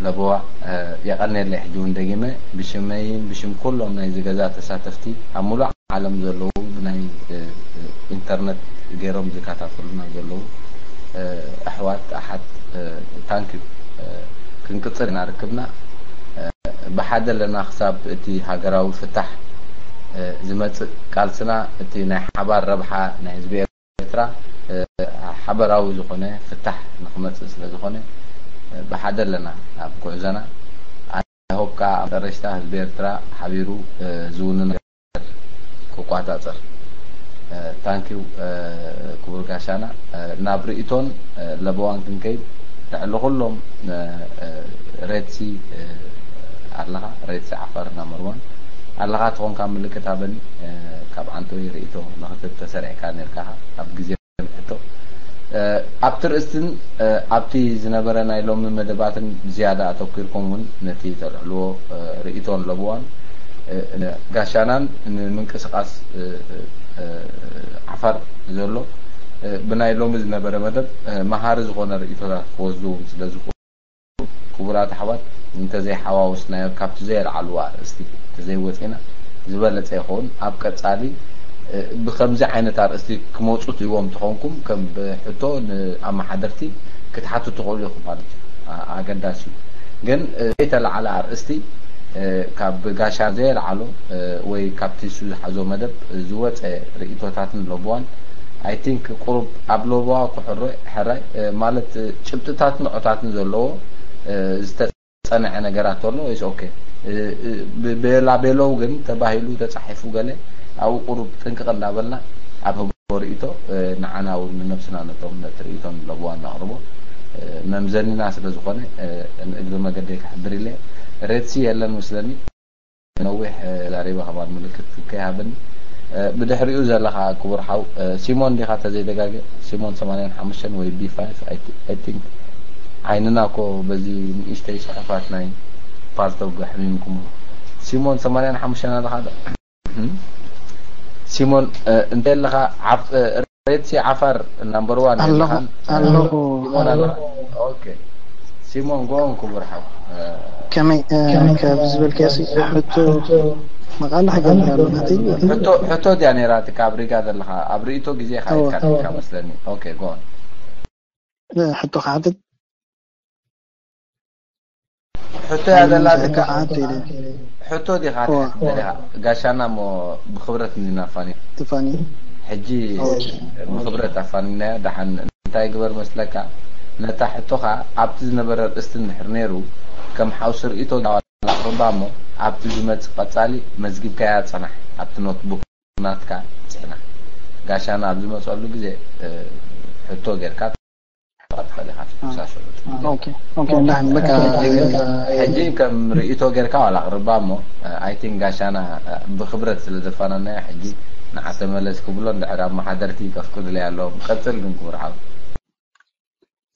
ለበዋ የቐንየለይ። ሕጂ እውን ደጊመ ብሽመይን ብሽም ኩሎም ናይዚ ገዛ ተሳተፍቲ ኣብ ሙሉእ ዓለም ዘለዉ ብናይ ኢንተርነት ገይሮም ዝከታተሉና ዘለዉ ኣሕዋት ኣሓት ታንኪዩ። ክንቅጽል ኢና ርክብና። ብሓደ ኣለና ክሳብ እቲ ሃገራዊ ፍታሕ ዝመጽእ ቃልስና እቲ ናይ ሓባር ረብሓ ናይ ህዝቢ ኤርትራ ሓበራዊ ዝኾነ ፍታሕ ንክመጽእ ስለ ዝኾነ ብሓደ ኣለና ኣብ ጉዕዞና። ኣይ ሆፕ ከዓ ኣብ መጨረሽታ ህዝቢ ኤርትራ ሓቢሩ ዝውንን ክቋጻጸር። ታንኪዩ ክቡር ጋሻና። ናብ ርእይቶን ለበዋን ክንከይድ ልዕሊ ኩሎም ሬድሲ ኣለኻ፣ ሬድሲ ዓፋር ናምበር ዋን ኣለኻ ትኾንካ ምልክት ሃበኒ። ካብ ዓንተወይ ርእይቶ ንክትብ ተሰሪዕካ ነርካ ኣብ ግዜ ሕቶ ኣብቲ ርእስትን ኣብቲ ዝነበረ ናይ ሎሚ መደባትን ዝያዳ ኣተኪርኩም እውን ነቲ ተልዕልዎ ርእይቶን ለብዋን ጋሻናን ንምንቅስቃስ ዓፋር ዘሎ ብናይ ሎሚ ዝነበረ መደብ መሃሪ ዝኾነ ርእይቶታት ክወስዱ እውን ስለ ዝኽእሉ ክቡራት ኣሕዋት እንተዘይሓዋውስናዮ ካብቲ ዘየልዓልዎ ኣርእስቲ እንተዘይወፂና ዝበለፀ ይኸውን። ኣብ ቀፃሊ ብከምዚ ዓይነት ኣርእስቲ ክመፁ ትህዎም ተኾንኩም ከም ብሕቶ ንኣመሓደርቲ ክትሓቱ ትኽእሉ ኢኹም ማለት እዩ። ኣገዳሲ እዩ። ግን ዘይተለዓለ ኣርእስቲ ካብ ጋሻ ዘየልዓሎ ወይ ካብቲ እሱ ዝሓዞ መደብ ዝወፀ ርእቶታትን ለብዋን ኣይ ቲንክ ቁሩብ ኣብ ለብዋ ክሕሮ ሕራይ ማለት ጭብጥታትን ንዑታትን ዘለዎ ዝተፀንዐ ነገራት ተሎ ወይስ ኦኬ ቤላ ቤሎው ግን ተባሂሉ ተፃሒፉ ገለ ኣብኡ ቁሩብ ጥንቅቕ እንዳበልና ኣብ ህቦ ርእቶ ንዓና እውን ንነብስና ነቶም ነቲ ርእቶን ለብዋ እናቕርቦ መምዘኒና ስለ ዝኾነ ንእግሪ መገደይ ክሕብር ኢለ ሬድሲ የለን መስለኒ። ነዊሕ ላሪባ ከማን ምልክት ከይሃበኒ። ብድሕሪኡ ዘለኻ ክቡር ሓው ሲሞን ዲኻ ተዘይደጋገ? ሲሞን ሰማንያን ሓሙሽተን ወይ ቢ ፋይቭ፣ I think። ዓይንና እኮ በዚ ንእሽተይ ጽሑፋት ናይ ፓልቶግ ኣሕሚምኩሞ። ሲሞን ሰማንያን ሓሙሽተን ኣለኻ ዶ? ሲሞን እንተ ኣለኻ፣ ሬትሲ ዓፋር ናምበር ዋን ኣለኹ። ኣለኻ? ኣለኹ። ሲሞን ኣለኻ? ኦኬ። ሲሞን ጎን ክቡር ሓው። ከመይ? ከመይ? ካብ ዝበልካሲ ሕቶ መቓልሕ ገብር ኣሎ ናተይ። ሕቶ፣ ሕቶ ድያ ነይራ እቲ ካብ ሪጋ ዘለኻ? ኣብ ርእይቶ ግዜ እወ። ካይካ መስለኒ። ኦኬ፣ ጎን። ሕቶ ክሓትት? ሕቶ እያ ዘላ። ሕቶ ዲኻ ትሓትት ደሊኻ? ጋሻና እሞ ብኽብረት እንዲና ፋኒ። ትፋኒ። ሕጂ ብኽብረት ኣፋኒናዮ። ደሓን እንታይ ግበር መስለካ? ነታ ሕቶኻ ኣብቲ ዝነበረ ርእስቲ እንድሕር ነይሩ፣ ከም ሓውሲ ርእይቶ ኣቕርባ እሞ ኣብቲ ዝመጽእ ቀጻሊ መዝጊብካያ ጽናሕ። ኣብቲ ኖትቡክ ናትካ ጽሕና። ጋሻና ኣብ ዝመጸሉ ግዜ፣ እ፣ ሕቶ ጌርካ ትቐጽል ኢኻ። ኦኬ፣ ኦኬ፣ እንዳን በቃ። ሕጂ ከም ርእይቶ ጌርካ ዋላ ኣቕርባ እሞ፣ እ፣ I think ጋሻና፣ እ፣ ብኽብረት ስለ ዘፋናናዮ ሕጂ ንዓ ተመለስ ክብሎ፣ እንድሕር ኣመሓደርቲ ከፍቅዱለይ ኣለዎም። ቀጽል ግን ክቡር ሓው።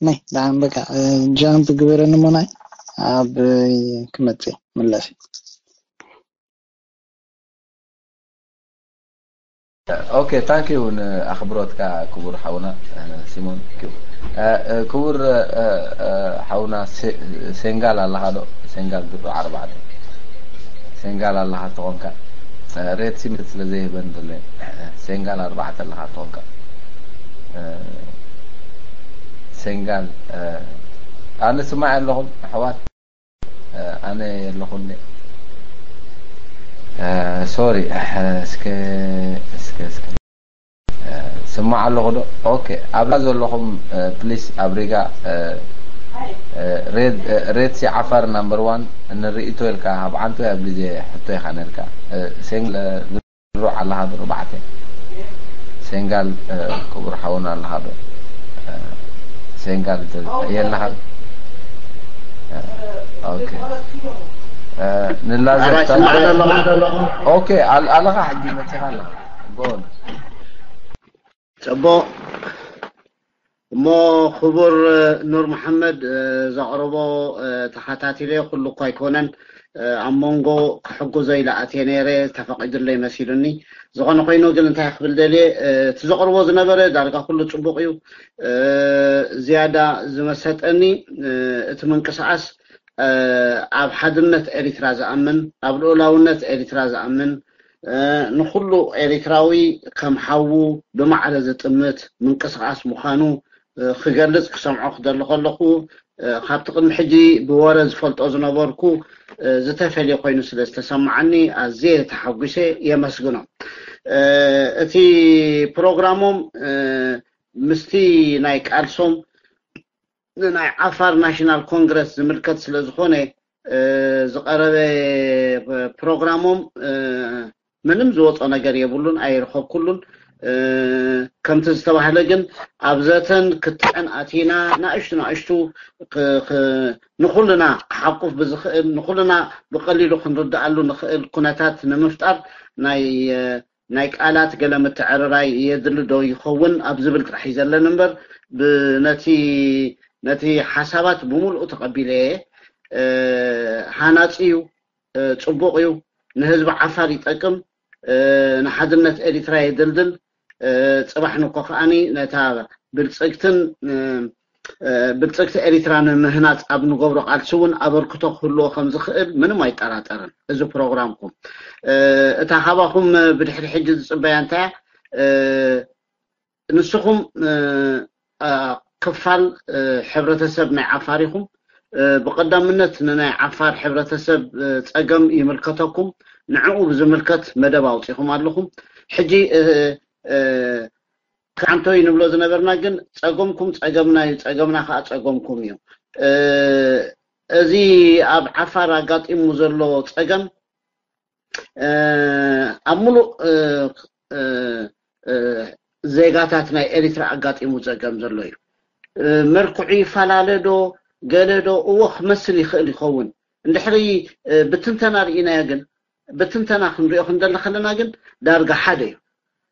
ናይ ደሓን በቃ፣ እ፣ ጃምፕ ግበረኒ እሞ ናይ ኣብ ክመጽእ ምለስ። ኦኬ፣ ታንክ ዩ ንኣኽብሮትካ ክቡር ሓውና፣ እ፣ ሲሞን። እ፣ እ፣ ክቡር፣ እ፣ እ፣ ሓውና ሴ-፣ ሴንጋል ኣለኻ ዶ? ሴንጋል ድሮ ኣርባዕተ። ሴንጋል ኣለኻ ተኾንካ። እ፣ ሬት ሲምት ስለ ዘይህበን ዘሎ። እ፣ ሴንጋል ኣርባዕተ ኣለኻ ተኾንካ። እ፣ ሴንጋል፣ እ፣ ኣነ ስማዕ ኣለኹም ኣሕዋት። እ፣ ኣነ የለኹን። እ፣ ሶሪ። እ፣ እስከ፣ እስከ፣ እስከ። እ፣ ስማዕ ኣለኹ ዶ? ኦኬ። ኣብዛ ዘለኹም፣ እ፣ ፕሊስ ኣብ ሪጋ፣ እ፣ እ፣ ሬድ፣ እ፣ ሬድ ሲ ዓፋር ናምበር ዋን ንርእይቶ ኢልካ ኣብ ዓንቶ ኣብ ግዜ ሕቶ ኢኻ ነርካ። እ፣ ሴንግ-፣ እ፣ ድሮ ኣለኻ ዶ? ኣርባዕተ። ሴንጋል፣ እ፣ ክቡር ሓውና ኣለኻ ዶ? እ፣ ሴንጋል ተ-፣ የለኻ? እ፣ ኦኬ። እ፣ ንላዘብ ኣባይ ታ-፣ ስማዕ ዘለኹ። ኦኬ፣ ኣል-፣ ኣለኻ ሕጂ መጺኻ ኣለኻ። ጎል። ጽቡቕ። እሞ ክቡር ኑር መሓመድ፣ እ፣ ዘቕረቦ፣ እ፣ ተኸታቲለ ኩሉ እኳ ኣይኮነን፣ እ፣ ኣብ መንጎ ክሕግዞ ኢለ ኣትየ ነይረ፣ ተፈቒዱለይ መሲሉኒ። ዝኾነ ኮይኑ ግን እንታይ ክብል ደልየ፣ እ፣ እቲ ዘቕርቦ ዝነበረ ዳርጋ ኩሉ ጽቡቕ እዩ። እ፣ ዝያዳ ዝመሰጠኒ፣ እ፣ እቲ ምንቅስቓስ፣ እ፣ ኣብ ሓድነት ኤሪትራ ዝኣምን፣ ኣብ ልኡላውነት ኤሪትራ ዝኣምን፣ እ፣ ንኹሉ ኤሪትራዊ ከም ሓዉ ብማዕረ ዝጥምት ምንቅስቓስ ምዃኑ፣ እ፣ ክገልጽ ክሰምዖ ክደሊ ከለኹ፣ እ፣ ካብቲ ቅድሚ ሕጂ ብወረ ዝፈልጦ ዝነበርኩ፣ እ፣ ዝተፈልየ ኮይኑ ስለ ዝተሰማዓኒ ኣዝየ ተሓጒሰ የመስግኖም። እ፣ እቲ ፕሮግራሞም፣ እ፣ ምስቲ ናይ ቃልሶም ንናይ ዓፋር ናሽናል ኮንግረስ ዝምልከት ስለ ዝኾነ፣ እ፣ ዝቐረበ ፕሮግራሞም፣ እ፣ ምንም ዝወጾ ነገር የብሉን፣ ኣይረኸብኩሉን። እ፣ ከምቲ ዝተባህለ ግን ኣብ ዘተን ክትዕን ኣቲና ናእሽቱ ናእሽቱ ክ-፣ ክ-፣ ንኹልና ክሓቁፍ ብዝኽእል፣ ንኹልና ብቐሊሉ ክንርድኣሉ ንኽእል ኩነታት ንምፍጣር ናይ፣ እ፣ ናይ ቃላት ገለ ምትዕርራይ የድሊ ዶ ይኸውን ኣብ ዝብል ጥራሕ እዩ ዘለኒ እምበር፣ ብ-፣ ነቲ፣ ነቲ ሓሳባት ብምሉኡ ተቐቢለየ። እ፣ ሃናጺ እዩ፣ እ፣ ጽቡቕ እዩ፣ ንህዝቢ ዓፋር ይጠቅም፣ እ፣ ንሓድነት ኤሪትራ የደልድል፣ እ፣ ጽባሕ ንኮ ከኣኒ ነታ ብልጽግትን፣ እ፣ እ፣ ብልጽግቲ ኤሪትራ ንምህናጽ ኣብ ንገብሮ ቃልሲ እውን ኣበርክቶ ክህልዎ ከም ዝኽእል ምንም ኣይጠራጠርን። እዚ ፕሮግራምኩም፣ እ፣ እታ ካባኹም ብድሕሪ ሕጂ ዝጽበያ እንታይ እያ? እ፣ ንስኹም፣ እ፣ እ፣ ክፋል፣ እ፣ ሕብረተሰብ ናይ ዓፋር ኢኹም። እ፣ ብቐዳምነት ንናይ ዓፋር ሕብረተሰብ፣ እ፣ ጸገም ይምልከተኩም። ንዕኡ ብዝምልከት መደብ ኣውጺኹም ኣለኹም። ሕጂ፣ እ፣ እ፣ ክዓንቶይ ንብሎ ዝነበርና ግን ጸገምኩም ጸገምና እዩ፣ ጸገምና ከኣ ጸገምኩም እዩ። እ፣ እዚ ኣብ ዓፋር ኣጋጢሙ ዘሎ ጸገም፣ እ፣ ኣብ ምሉእ፣ እ፣ እ፣ እ፣ ዜጋታት ናይ ኤሪትራ ኣጋጢሙ ጸገም ዘሎ እዩ። እ፣ መልክዑ ይፈላለ ዶ፣ ገለ ዶ፣ እዎ ክመስል ይኽእል ይኸውን። እንድሕሪ፣ እ፣ ብትንተና ርኢናዮ ግን፣ ብትንተና ክንሪኦ ክንደሊ ከለና ግን ዳርጋ ሓደ እዩ።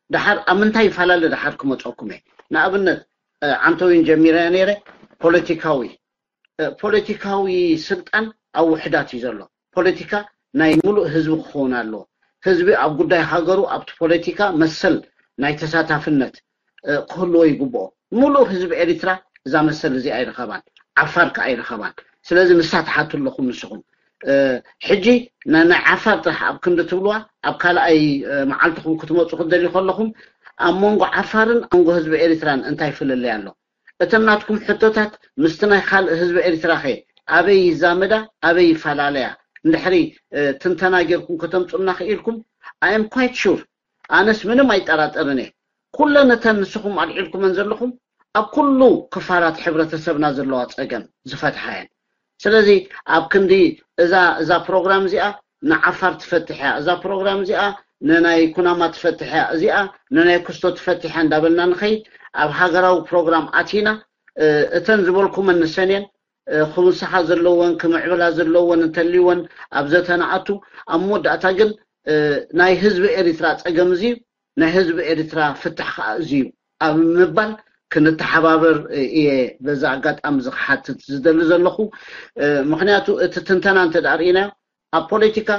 ድሓር ኣብ ምንታይ ይፈላለ ድሓር ክመፀኩም እየ። ንኣብነት ዓንተዊን ጀሚረያ ነይረ። ፖለቲካዊ ፖለቲካዊ ስልጣን ኣብ ውሕዳት እዩ ዘሎ። ፖለቲካ ናይ ሙሉእ ህዝቢ ክኸውን ኣለዎ። ህዝቢ ኣብ ጉዳይ ሃገሩ ኣብቲ ፖለቲካ መሰል ናይ ተሳታፍነት ክህልዎ ይግብኦ። ሙሉእ ህዝቢ ኤሪትራ እዛ መሰል እዚኣ ኣይረኸባን፣ ዓፋር ከኣ ኣይረኸባን። ስለዚ ንሳ ትሓቱ ኣለኹም ንስኹም። ሕጂ ናይ ዓፋር ጥራሕ ኣብ ክንዲ ትብልዋ፣ ኣብ ካልኣይ መዓልትኹም ክትመፁ ክትደልዩ ከለኹም ኣብ መንጎ ዓፋርን ኣብ መንጎ ህዝቢ ኤሪትራን እንታይ ፍልልይ ኣሎ? እተን ናትኩም ሕቶታት ምስቲ ናይ ካልእ ህዝቢ ኤሪትራ ኸ ኣበይ ይዛመዳ፣ ኣበይ ይፈላለያ? እንድሕሪ ትንተና ጌርኩም ከተምፁልና ክኢልኩም፣ I am quite sure፣ ኣነስ ምንም ኣይጠራጠርን እየ። ኩለን እተን ንስኹም ኣልዒልኩመን ዘለኹም ኣብ ኩሉ ክፋላት ሕብረተሰብና ዘለዋ ፀገም ዝፈትሓ እየን። ስለዚ ኣብ ክንዲ እዛ እዛ ፕሮግራም እዚኣ ንዓፋር ትፈትሕ እያ፣ እዛ ፕሮግራም እዚኣ ንናይ ኩናማ ትፈትሕ እያ፣ እዚኣ ንናይ ኩስቶ ትፈትሕ እያ እንዳበልና ንኸይድ፣ ኣብ ሃገራዊ ፕሮግራም ኣቲና እተን ዝበልኩመን ንሰን እየን። ክውስኻ ዘለወን ክምዕብላ ዘለወን እንተልይወን ኣብ ዘተና ኣቱ፣ ኣብ መወዳእታ ግን ናይ ህዝቢ ኤሪትራ ፀገም እዚ እዩ፣ ናይ ህዝቢ ኤሪትራ ፍታሕ ከዓ እዚ እዩ ኣብ ምባል ክንተሓባበር እየ በዛ ኣጋጣሚ እዚ ክሓትት ዝደሊ ዘለኹ። ምክንያቱ እቲ ትንተና እንተ ደኣ ርኢናዮ ኣብ ፖለቲካ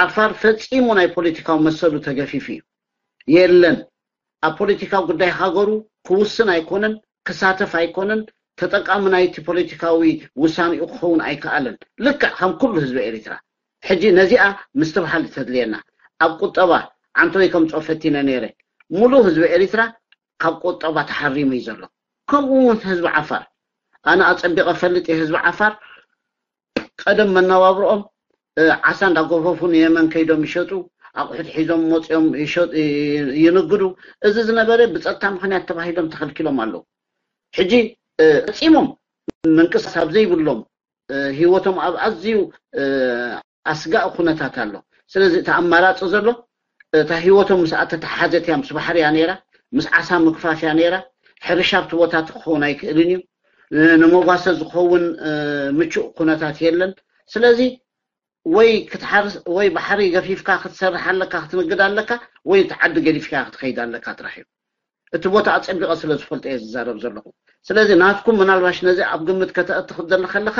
ዓፋር ፈጺሙ ናይ ፖለቲካዊ መሰሉ ተገፊፉ እዩ። የለን ኣብ ፖለቲካዊ ጉዳይ ሃገሩ ክውስን ኣይኮነን፣ ክሳተፍ ኣይኮነን፣ ተጠቃሚ ናይቲ ፖለቲካዊ ውሳኔኡ ክኸውን ኣይከኣለን። ልክዕ ከም ኩሉ ህዝቢ ኤሪትራ። ሕጂ ነዚኣ ምስትብሃል ተድልየና። ኣብ ቁጠባ ዓንተወይ ከምፅኦ ፈቲነ ነይረ። ሙሉእ ህዝቢ ኤሪትራ ካብ ቁጠባ ተሓሪሙ እዩ ዘሎ። ከምኡ እውን ህዝቢ ዓፋር። ኣነ ኣፀቢቐ ፈልጥ እየ ህዝቢ ዓፋር። ቀደም መነባብርኦም ዓሳ እንዳጎፈፉ ንየመን ከይዶም ይሸጡ፣ ኣቑሑት ሒዞም መፂኦም ይንግዱ። እዚ ዝነበረ ብፀጥታ ምክንያት ተባሂሎም ተኸልኪሎም ኣለዉ። ሕጂ ፈፂሞም ምንቅስቃስ ኣብ ዘይብሎም፣ ህይወቶም ኣብ ኣዝዩ ኣስጋእ ኩነታት ኣሎ። ስለዚ እቲ ኣማራፂ ዘሎ እታ ህይወቶም ምስ ኣተተሓዘት እያ፣ ምስ ባሕሪ እያ ነይራ፣ ምስ ዓሳ ምግፋፍ እያ ነይራ። ሕርሻ ኣብቲ ቦታ ክኸውን ኣይክእልን እዩ። ንመጓሰ ዝኸውን ምቹእ ኩነታት የለን። ስለዚ ወይ ክትሓርስ ወይ ባሕሪ ገፊፍካ ክትሰርሕ ኣለካ፣ ክትንግድ ኣለካ፣ ወይ እቲ ዓዲ ገዲፍካ ክትኸይድ ኣለካ ጥራሕ እዩ። እቲ ቦታ ኣጸቢቐ ስለ ዝፈልጦ እየ ዝዛረብ ዘለኹ። ስለዚ ናትኩም ምናልባሽ ነዚ ኣብ ግምት ከተእቲ ክትደሊ ከለኻ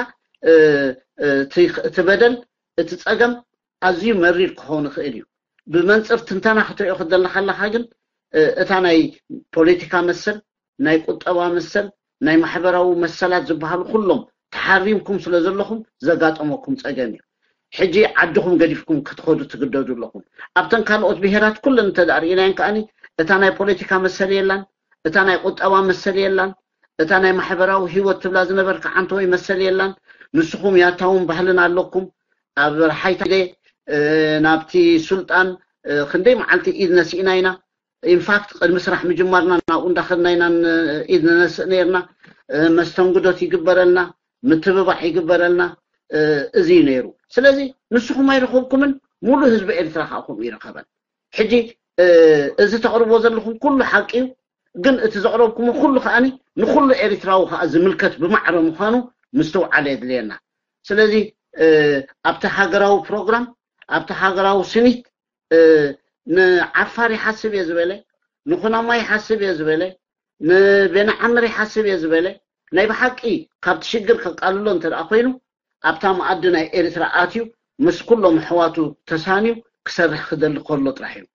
እቲ በደል እቲ ጸገም ኣዝዩ መሪር ክኸውን ይኽእል እዩ። ብመንጽር ትንተና ክትሪኦ ክትደሊ ከለኻ ግን እታ ናይ ፖለቲካ መሰል፣ ናይ ቁጠባ መሰል፣ ናይ ማሕበራዊ መሰላት ዝበሃሉ ኩሎም ተሓሪምኩም ስለ ዘለኹም ዘጋጠመኩም ጸገም እዩ። ሕጂ ዓድኹም ገዲፍኩም ክትኸዱ ትግደዱ ኣለኹም። ኣብተን ካልኦት ብሄራት ኩለን እንተ ደኣ ርኢናየን ከኣኒ እታ ናይ ፖለቲካ መሰል የላን፣ እታ ናይ ቁጠባ መሰል የላን፣ እታ ናይ ማሕበራዊ ህይወት ትብላ ዝነበርካ ዓንተወይ መሰል የላን። ንስኹም ያታውን ባህልን ኣለኩም። ኣብ ሓይታ ናብቲ ሱልጣን ክንደይ መዓልቲ ኢድ ነሲእና ኢና። ኢንፋክት ቅድሚ ስራሕ ምጅማርና ናብኡ እንዳኸድና ኢና ኢድ ንነስእ ነርና። መስተንግዶት ይግበረልና፣ ምትብባዕ ይግበረልና። እዚ እዩ ነይሩ። ስለዚ ንስኹም ኣይረኸብኩምን፣ ሙሉእ ህዝቢ ኤርትራ ከዓ ከምኡ ይረኸበን። ሕጂ እዚ ተቕርቦ ዘለኹም ኩሉ ሓቂ እዩ፣ ግን እቲ ዘቕረብኩሞ ኩሉ ከዓኒ ንኩሉ ኤርትራዊ ከዓ ዝምልከት ብማዕረ ምዃኑ ምስትውዓል የድልየና። ስለዚ ኣብቲ ሃገራዊ ፕሮግራም፣ ኣብቲ ሃገራዊ ስኒት ንዓፋር ይሓስብ እየ ዝበለ፣ ንኩናማ ይሓስብ እየ ዝበለ፣ ንቤንዓምር ይሓስብ እየ ዝበለ፣ ናይ ብሓቂ ካብቲ ሽግር ከቃልሎ እንተ ደኣ ኮይኑ ኣብታ መኣዲ ናይ ኤርትራ ኣትዩ ምስ ኩሎም ኣሕዋቱ ተሳንዩ ክሰርሕ ክደሊ ከሎ ጥራሕ እዩ።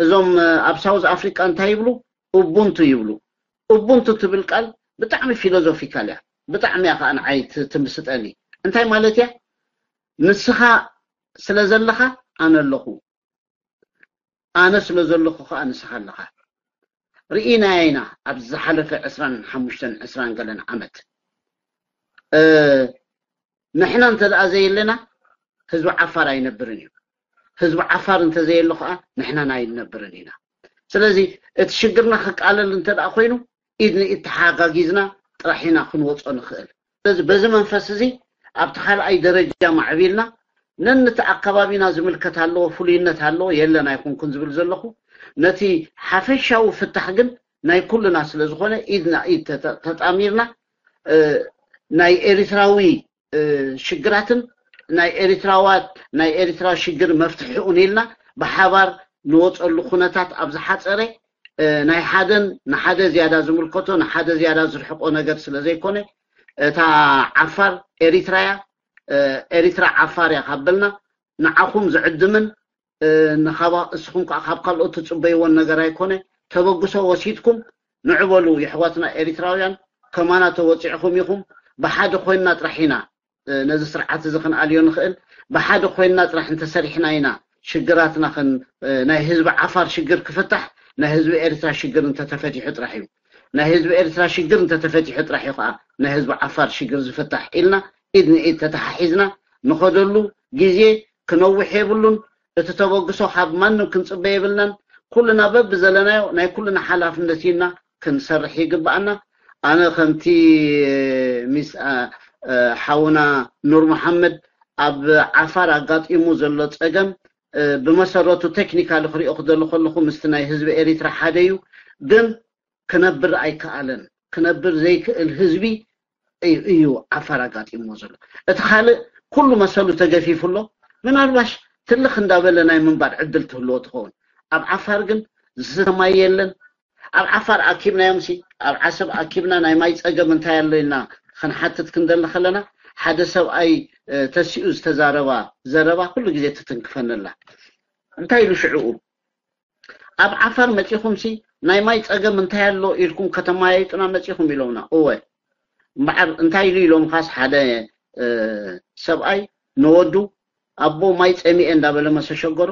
እዞም ኣብ ሳውዝ ኣፍሪቃ እንታይ ይብሉ? ኡቡንቱ ይብሉ። ኡቡንቱ ትብል ቃል ብጣዕሚ ፊሎዞፊካል እያ። ብጣዕሚ እያ ከዓ ንዓይ ትምስጠኒ። እንታይ ማለት እያ? ንስኻ ስለ ዘለኻ ኣነ ኣለኹ፣ ኣነ ስለ ዘለኹ ከዓ ንስኻ ኣለኻ። ርኢናያ ኢና ኣብ ዝሓለፈ ዕስራን ሓሙሽተን ዕስራን ገለን ዓመት። ንሕና እንተ ደኣ ዘየለና ህዝቢ ዓፋር ኣይነብርን እዩ። ህዝቢ ዓፋር እንተ ዘየሎ ከዓ ንሕናን ኣይንነብርን ኢና። ስለዚ እቲ ሽግርና ክቃለል እንተ ደኣ ኮይኑ ኢድ ንኢድ ተሓጋጊዝና ጥራሕ ኢና ክንወፆ ንኽእል። ስለዚ በዚ መንፈስ እዚ ኣብቲ ካልኣይ ደረጃ ማዕቢልና ነንቲ ኣካባቢና ዝምልከት ኣለዎ፣ ፍሉይነት ኣለዎ የለን ኣይኮንኩን ዝብል ዘለኹ። ነቲ ሓፈሻዊ ፍታሕ ግን ናይ ኩልና ስለ ዝኾነ ኢድ ንኢድ ተጣሚርና ናይ ኤርትራዊ ሽግራትን ናይ ኤሪትራዋት ናይ ኤሪትራ ሽግር መፍትሒኡን ኢልና ብሓባር ንወፀሉ ኩነታት ኣብ ዝሓፀረ ናይ ሓደን ንሓደ ዝያዳ ዝምልከቶ ንሓደ ዝያዳ ዝርሕቆ ነገር ስለ ዘይኮነ እታ ዓፋር ኤሪትራያ ኤሪትራ ዓፋር እያ ካብ በልና ንዓኹም ዝዕድምን ንኻባ እስኹም ከዓ ካብ ካልኦት ትፅበይዎን ነገር ኣይኮነ ተበግሶ ወሲድኩም ንዕበሉ የሕዋትና ኤሪትራውያን ከማና ተወፂዕኹም ኢኹም ብሓደ ኮይንና ጥራሕ ኢና ነዚ ስርዓት እዚ ክንኣልዮ ንኽእል ብሓደ ኮይንና ጥራሕ እንተሰሪሕና ኢና ሽግራትና ናይ ህዝቢ ዓፋር ሽግር ክፍታሕ ናይ ህዝቢ ኤርትራ ሽግር እንተተፈቲሑ ጥራሕ እዩ ናይ ህዝቢ ኤርትራ ሽግር እንተተፈቲሑ ጥራሕ እዩ ከዓ ናይ ህዝቢ ዓፋር ሽግር ዝፍታሕ ኢልና ኢድ ንኢድ ተተሓሒዝና ንኸደሉ ግዜ ክነውሕ የብሉን እቲ ተበግሶ ካብ ማንም ክንፅበ የብልናን ኩልና በብዘለናዮ ናይ ኩልና ሓላፍነት ኢና ክንሰርሕ ይግባኣና ኣነ ከምቲ ሚስ ሓውና ኑር መሓመድ ኣብ ዓፋር ኣጋጢሙ ዘሎ ፀገም ብመሰረቱ ቴክኒካሊ ክሪኦ ክደሉ ከለኹ ምስቲ ናይ ህዝቢ ኤሪትራ ሓደ እዩ ግን ክነብር ኣይከኣለን ክነብር ዘይክእል ህዝቢ እዩ ዓፋር ኣጋጢምዎ ዘሎ እቲ ካልእ ኩሉ መሰሉ ተገፊፉ ኣሎ ምናልባሽ ትልኽ እንዳበለ ናይ ምንባር ዕድል ትህልዎ ትኸውን ኣብ ዓፋር ግን ዝስተ ማይ የለን ኣብ ዓፋር ኣኪብናዮም ሲ ኣብ ዓሰብ ኣኪብና ናይ ማይ ፀገም እንታይ ኣሎ ኢልና ክንሓትት ክንደሊ ከለና ሓደ ሰብኣይ ተሲኡ ዝተዛረባ ዘረባ ኩሉ ግዜ ትትንክፈንላ እንታይ ኢሉ ሽዕኡ ኣብ ዓፋር መፂኹም ሲ ናይ ማይ ፀገም እንታይ ኣሎ ኢልኩም ከተማያይጡና መፂኹም ኢሎምና እወ እምበዓር እንታይ ኢሉ ኢሎም ካስ ሓደ ሰብኣይ ንወዱ ኣቦ ማይ ፀሚኤ እንዳበለ መሰሸገሮ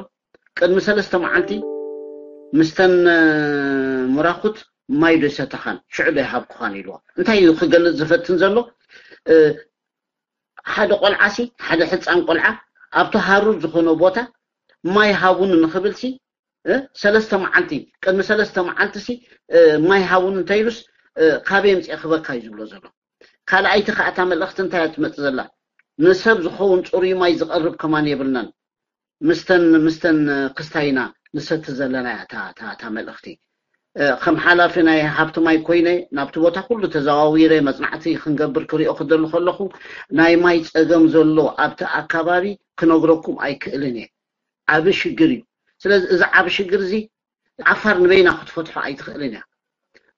ቅድሚ ሰለስተ መዓልቲ ምስተን ምራኹት ማይ ዶ ይሰተኻን ሽዑ ዶ ይሃብኩኻን ኢልዋ እንታይ እዩ ክገልፅ ዝፈትን ዘሎ ሓደ ቆልዓሲ ሓደ ሕፃን ቆልዓ ኣብቲ ሃሩር ዝኾነ ቦታ ማይ ሃቡኒ ንኽብልሲ ሰለስተ መዓልቲ ቅድሚ ሰለስተ መዓልትሲ ማይ ሃቡኒ እንተኢሉስ ካበይ ምፅእ ክበካ እዩ ዝብሎ ዘሎ ካልኣይቲ ከዓ እታ መልእኽቲ እንታይ እያ ትመፅእ ዘላ ንሰብ ዝኸውን ፅሩይ ማይ ዝቐርብ ከማን የብልናን ምስተን ምስተን ክስታይና ንሰቲ ዘለና እያ እታ መልእኽቲ ከም ሓላፊ ናይ ሃብቲ ማይ ኮይነ ናብቲ ቦታ ኩሉ ተዘዋዊረ መፅናዕቲ ክንገብር ክሪኦ ክደሉ ከለኹ ናይ ማይ ፀገም ዘሎ ኣብቲ ኣካባቢ ክነግረኩም ኣይክእልን እየ ዓብ ሽግር እዩ ስለዚ እዚ ዓብ ሽግር እዚ ዓፋር ንበይና ክትፈትሖ ኣይትኽእልን እያ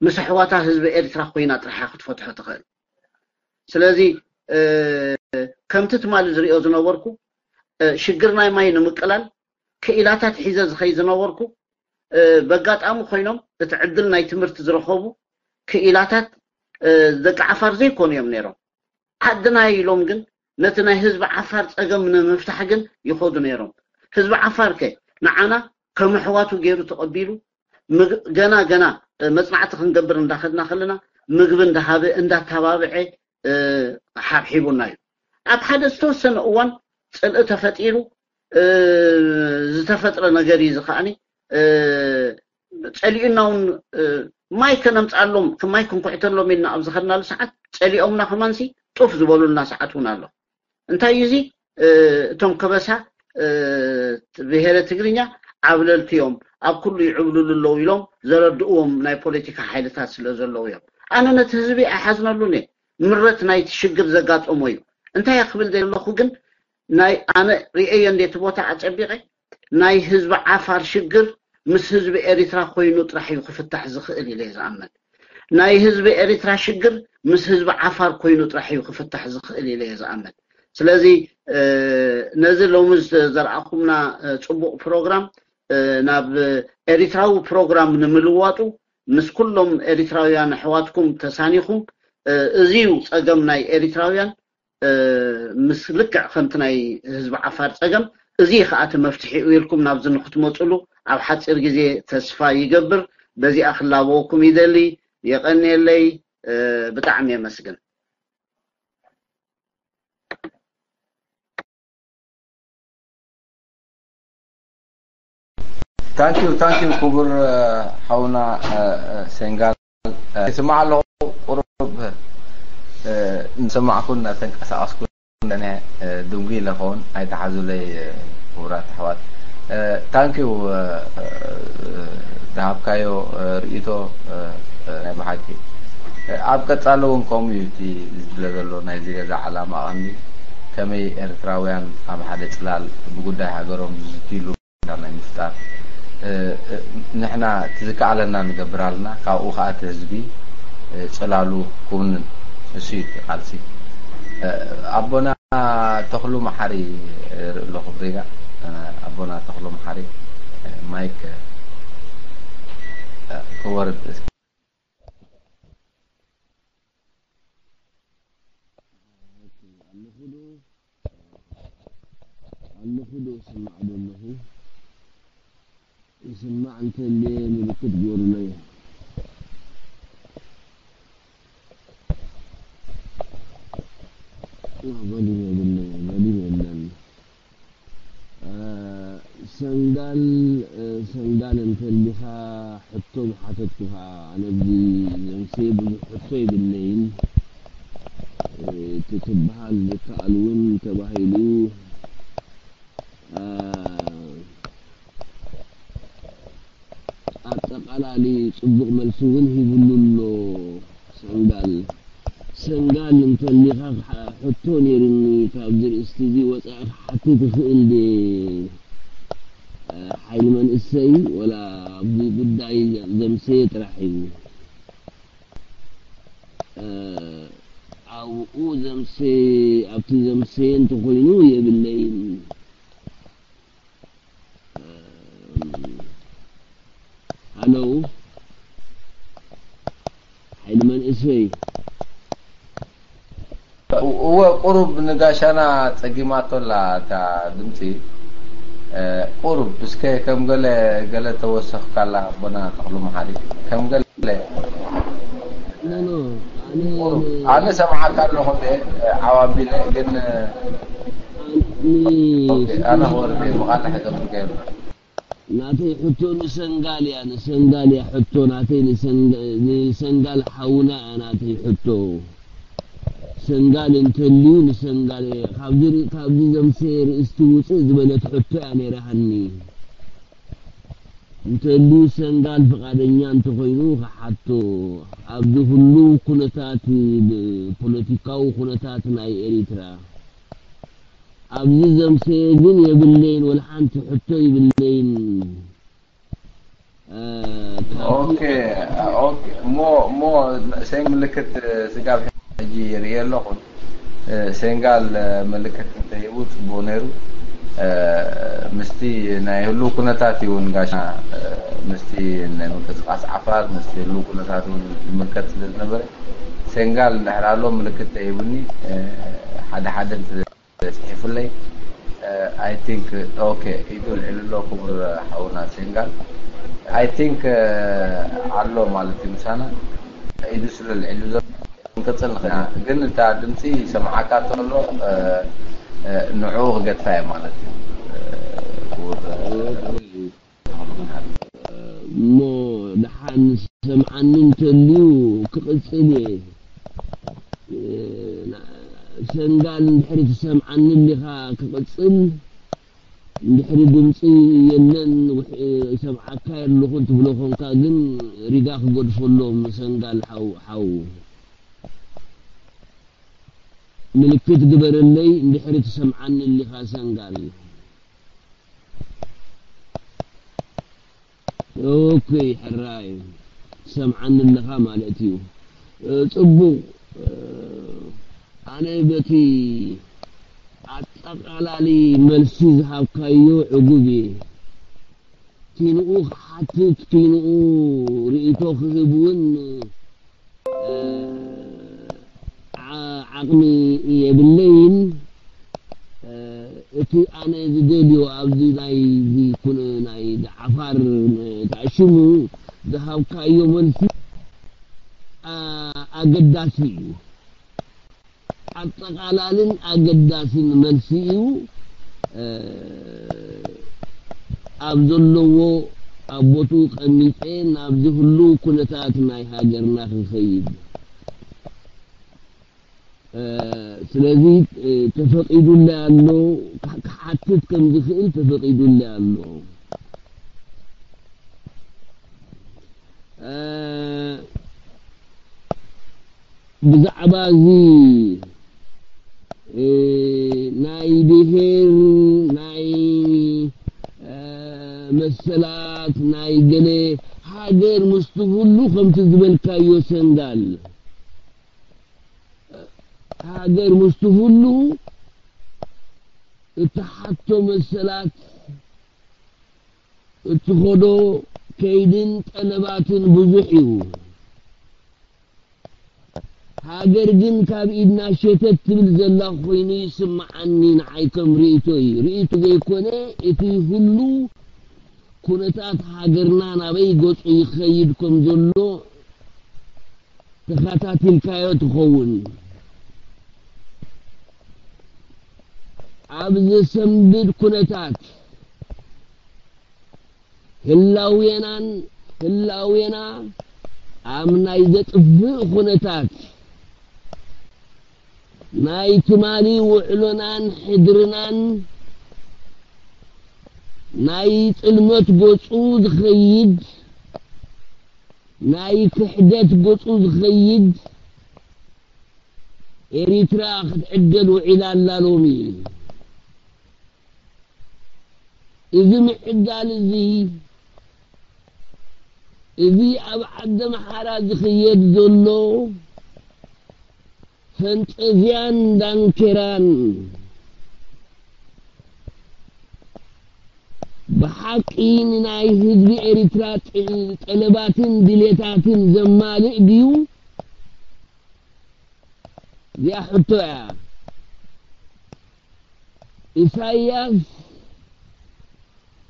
ምስ ኣሕዋታ ህዝቢ ኤርትራ ኮይና ጥራሕ ክትፈትሖ ትኽእል ስለዚ ከምቲ ትማሊ ዝሪኦ ዝነበርኩ ሽግር ናይ ማይ ንምቅላል ክኢላታት ሒዘ ዝኸይ ዝነበርኩ በጋጣሚ ኮይኖም እቲ ዕድል ናይ ትምህርቲ ዝረኸቡ ክኢላታት ደቂ ዓፋር ዘይኮኑ እዮም ነይሮም ዓድና ኢሎም ግን ነቲ ናይ ህዝቢ ዓፋር ፀገም ንምፍታሕ ግን ይኸዱ ነይሮም ህዝቢ ዓፋር ከ ንዓና ከም ኣሕዋቱ ገይሩ ተቐቢሉ ገና ገና መፅናዕቲ ክንገብር እንዳኸድና ከለና ምግቢ እንዳሃበ እንዳተባብዐ ሓብሒቡና እዩ ኣብ ሓደ ዝተወሰነ እዋን ፅልኢ ተፈጢሩ ዝተፈጥረ ነገር እዩ ዝከኣኒ ፀሊኡና እውን ማይ ከነምፃሎም ማይ ክንኩሕተሎም ኢልና ኣብ ዝኸድናሉ ሰዓት ፀሊኦምና ከማንሲ ጡፍ ዝበሉልና ሰዓት እውን ኣሎ እንታይ እዩ እዚ እቶም ከበሳ ብሄረ ትግርኛ ዓብለልቲ እዮም ኣብ ኩሉ ይዕብልሉ ኣለዉ ኢሎም ዘረድእዎም ናይ ፖለቲካ ሓይልታት ስለ ዘለዉ እዮም ኣነ ነቲ ህዝቢ ኣይሓዝነሉን እየ ምረት ናይቲ ሽግር ዘጋጠሞ እዩ እንታይ ክብል ዘለኹ ግን ናይ ኣነ ርእየ እንዴ እቲ ቦታ ኣፀቢቐ ናይ ህዝቢ ዓፋር ሽግር ምስ ህዝቢ ኤሪትራ ኮይኑ ጥራሕ እዩ ክፍታሕ ዝኽእል ኢለ ዝኣምን ናይ ህዝቢ ኤሪትራ ሽግር ምስ ህዝቢ ዓፋር ኮይኑ ጥራሕ እዩ ክፍታሕ ዝኽእል ኢለ ዝኣምን ስለዚ ነዚ ሎሚ ዘርኣኹምና ፅቡቕ ፕሮግራም ናብ ኤሪትራዊ ፕሮግራም ንምልዋጡ ምስ ኩሎም ኤሪትራውያን ኣሕዋትኩም ተሳኒኹም እዚ እዩ ፀገም ናይ ኤሪትራውያን ምስ ልክዕ ከምቲ ናይ ህዝቢ ዓፋር ፀገም እዚ ከዓ እቲ መፍትሒኡ ኢልኩም ናብዚ ንክትመፅሉ ኣብ ሓፂር ግዜ ተስፋ ይገብር በዚኣ ክላበወኩም ይደሊ የቐንየለይ ብጣዕሚ የመስግን ታንኪዩ ታንኪዩ ክቡር ሓውና ሴንጋል ይስማዕ ኣለኹ ቁሩብ ንሰማዕኩን እናተንቀሳቐስኩን እነ ድንጉ ኢለ ኸውን ኣይተሓዙለይ ክቡራት ኣሕዋት ታንኪዩ ዝሃብካዮ ርእይቶ ናይ ብሓቂ ኣብ ቀፃሊ እውን ከምኡ እዩ እቲ ዝድለ ዘሎ ናይዚ ገዛ ዓላማ ቀንዲ ከመይ ኤርትራውያን ኣብ ሓደ ጽላል ብጉዳይ ሃገሮም ዝዝትይሉ ናይ ምፍጣር፣ እ፣ እ፣ ንሕና እቲ ዝከኣለና ንገብር ኣለና። ካብኡ ከኣ እቲ ህዝቢ፣ እ፣ ጽላሉ ክውንን፣ እሱ እዩ እቲ ቃልሲ። እ፣ ኣቦና ተኽሉ መሓሪ፣ እ፣ ርኢ ኣለኹ ብሬጋ። እ፣ ኣቦና ተኽሉ መሓሪ፣ እ፣ ማይክ፣ እ፣ ክወርድ። ኣለኹ ዶ? ኣለኹ ዶ? ስማዕ ዶ ኣለኹ? ይስማዕ እንተልየ ምልክት ግበሩለይ። አ፣ volume የብለይ፣ volume የለን። አ፣ ሰንጋል፣ አ፣ ሰንጋል እንተሊኻ ሕቶ ምሓተትኩኻ፣ ኣነ ኣብዚ ዘምስየ ብዙሕ ሕቶ የብለይን። እ፣ እቲ ክበሃል ዝከኣል እውን ተባሂሉ፣ አ፣ ኣጠቓላሊ ጽቡቕ መልሲ እውን ሂብሉ ኣሎ። ሰንጋል፣ ሰንጋል እንተሊኻ ክሓ-፣ ሕቶ ነይሩኒ፣ ካብዚ ርእስቲ እዚ ወጻኢ ክሓትት ይኽእል ድየ? እ፣ ሓይሊ መንእሰይ ወላ ኣብዚ ጉዳይ ዘ-፣ ዘምሰየ ጥራሕ እዩ? እ፣ ኣብኡ ዘምሰየ፣ ኣብቲ ዘምሰየ እንተኾይኑ የብለይን። ሃሎ፣ ሓይሊ መንእሰይ። እወ፣ ቁሩብ ንጋሻና ጸጊማቶ ኣላ እታ ድምጺ። እ፣ ቁሩብ እስከ ከም ገለ፣ ገለ ተወሰኽካላ ኣቦና ተኽሉ መሓሪ። ከም ገለ። ኖ፣ ኖ፣ ኣነ ቁሩብ። ኣነ ሰምዓካ ኣለኹ እንዴ፣ ዓዋቢለ ግን፣ ን-፣ ኦኬ፣ ኣነ ክወርድ እየ፣ ብቓልዕ ሕደጉ ገይርና። ናተይ ሕቶ ንሰንጋል እያ፣ ንሰንጋል እያ ሕቶ ናተይ፣ ንሰንጋ-፣ ንሰንጋል ሓውና እያ ናተይ ሕቶ። ሰንጋል እንተልዩ ንሰንጋል እያ። ካብዚ ር-፣ ካብዚ ዘምሰየ ርእስቲ ውፅእ ዝበለት ሕቶ እያ ነይራሃኒ። እንተልዩ ሰንጋል ፍቓደኛ እንተኾይኑ ክሓቶ፣ ኣብዚ ህሉው ኩነታት፣ ብ-፣ ፖለቲካዊ ኩነታት ናይ ኤሪትራ፣ ኣብዚ ዘምሰየ ግን የብለይን፣ ወላ ሓንቲ ሕቶ ይብለይን። እ፣ ካብቲ ኦኬ፣ ኦኬ። እሞ፣ እሞ ሰይ ምልክት ስጋብ ሕጂ ይርኢ ኣለኹ። እ፣ ሴንጋል፣ እ፣ ምልክት እንተሂቡ ጽቡቕ ነይሩ። እ፣ ምስቲ ናይ ህሉው ኩነታት እውን ጋሻ፣ እ፣ ምስቲ ናይ ምንቅስቃስ ዓፋር፣ ምስቲ ህሉው ኩነታት እውን ዝምልከት ስለ ዝነበረ፣ ሴንጋል እንድሕር ኣሎ ምልክት ተሂቡኒ፣ እ፣ ሓደ ሓደ እንተ ጽሒፉለይ፣ እ፣ I think፣ ኦኬ፣ ኢዱ ኣልዒሉ ኣሎ ክቡር ሓውና ሴንጋል። I think፣ እ፣ ኣሎ ማለት እዩ ምሳና። ኢዱ ስለ ኣልዒሉ ዘሎ ክንቅጽል ንኽእል ኢና። ግን እታ ድምጺ ይሰምዓካ እንተሎ፣ እ፣ እ፣ ንዕኡ ክገድፋ እየ ማለት እዩ። እ፣ ክቡር፣ እ፣ እሞ ደሓን ዝሰምዓኒ እንተልዩ ክቕጽል እየ። ሰንጋል እንድሕሪ ትሰምዓኒ ኣሊኻ ክቕጽል፣ እንድሕሪ ድምጺ የለን፣ ውሕ-፣ ይሰምዓካ የለኹን ትብሎ ኾንካ ግን ሪጋ ክገድፈሎም ሰንጋል ሓው-፣ ሓው። ምልክት ግበረለይ እንድሕሪ ትሰምዓኒ ኣሊኻ ሰንጋል። ኦኬ፣ ሕራይ ትሰምዓኒ ኣለኻ ማለት እዩ። እ፣ ጽቡቕ። እ፣ ኣነ በቲ ኣጠቓላሊ መልሲ ዝሃብካዮ ዕጉብ እየ። ኪንኡ ክሓትት፣ ኪንኡ ርእይቶ ክህብ እውን ዓ-፣ ዓቕሚ የብለይን። እቲ ኣነ ዝደልዮ ኣብዚ ናይ፣ እዚ ኩነ ናይ ዓፋር ተኣሽሙ ዝሃብካዮ መልሲ፣ ኣ-፣ ኣገዳሲ እዩ። ኣጠቓላልን ኣገዳስን መልሲ እዩ። እ፣ ኣብ ዘለዎ ኣብ ቦትኡ ቀሚጠ ናብዚ ህሉው ኩነታት ናይ ሃገርና ክንኸይድ። እ፣ ስለዚ፣ እ፣ ተፈቒዱለይ ኣሎ፣ ክሓ-፣ ክሓትት ከም ዝኽእል ተፈቒዱለይ ኣሎ። እ፣ ብዛዕባ እዚ፣ ናይ ብሄር፣ ናይ መሰላት፣ ናይ ገለ፣ ሃገር ምስ ትህሉ ከምቲ ዝበልካዮ ሰንዳል፣ ሃገር ምስ ትህሉ እትሓቶ መሰላት፣ እትኸዶ ከይድን ጠለባትን ብዙሕ እዩ። ሃገር ግን ካብ ኢድና ሸተት ትብል ዘላ ኮይኑ ይስምዓኒ። ንዓይ ከም ርእይቶ እዩ። ርእይቶ ዘይኮነ፣ እቲ ሁሉ ኩነታት ሃገርና ናበይ ገጹ ይኸይድ ከም ዘሎ ተኸታቲልካዮ ትኸውን። ኣብ ዘሰንብድ ኩነታት ህላዌናን ህላዌና ኣብ ናይ ዘጥፍእ ኩነታት ናይ ትማሊ ውዕሎናን ሕድርናን ናይ ጽልመት ገጹ ዝኸይድ፣ ናይ ክሕደት ገጹ ዝኸይድ ኤሪትራ ክትዕደል ውዒላ ኣላ ሎሚ። እዚ ምዕዳል እዚ፣ እዚ ኣብ ዓዲ ኣምሓራ ዝኽየድ ዘሎ ፈንጠዝያን ዳንኬራን ብሓቂ ንናይ ህዝቢ ኤሪትራ ጥ-፣ ጠለባትን ድሌታትን ዘማልእ ድዩ? እዚኣ ሕቶ እያ። ኢሳያስ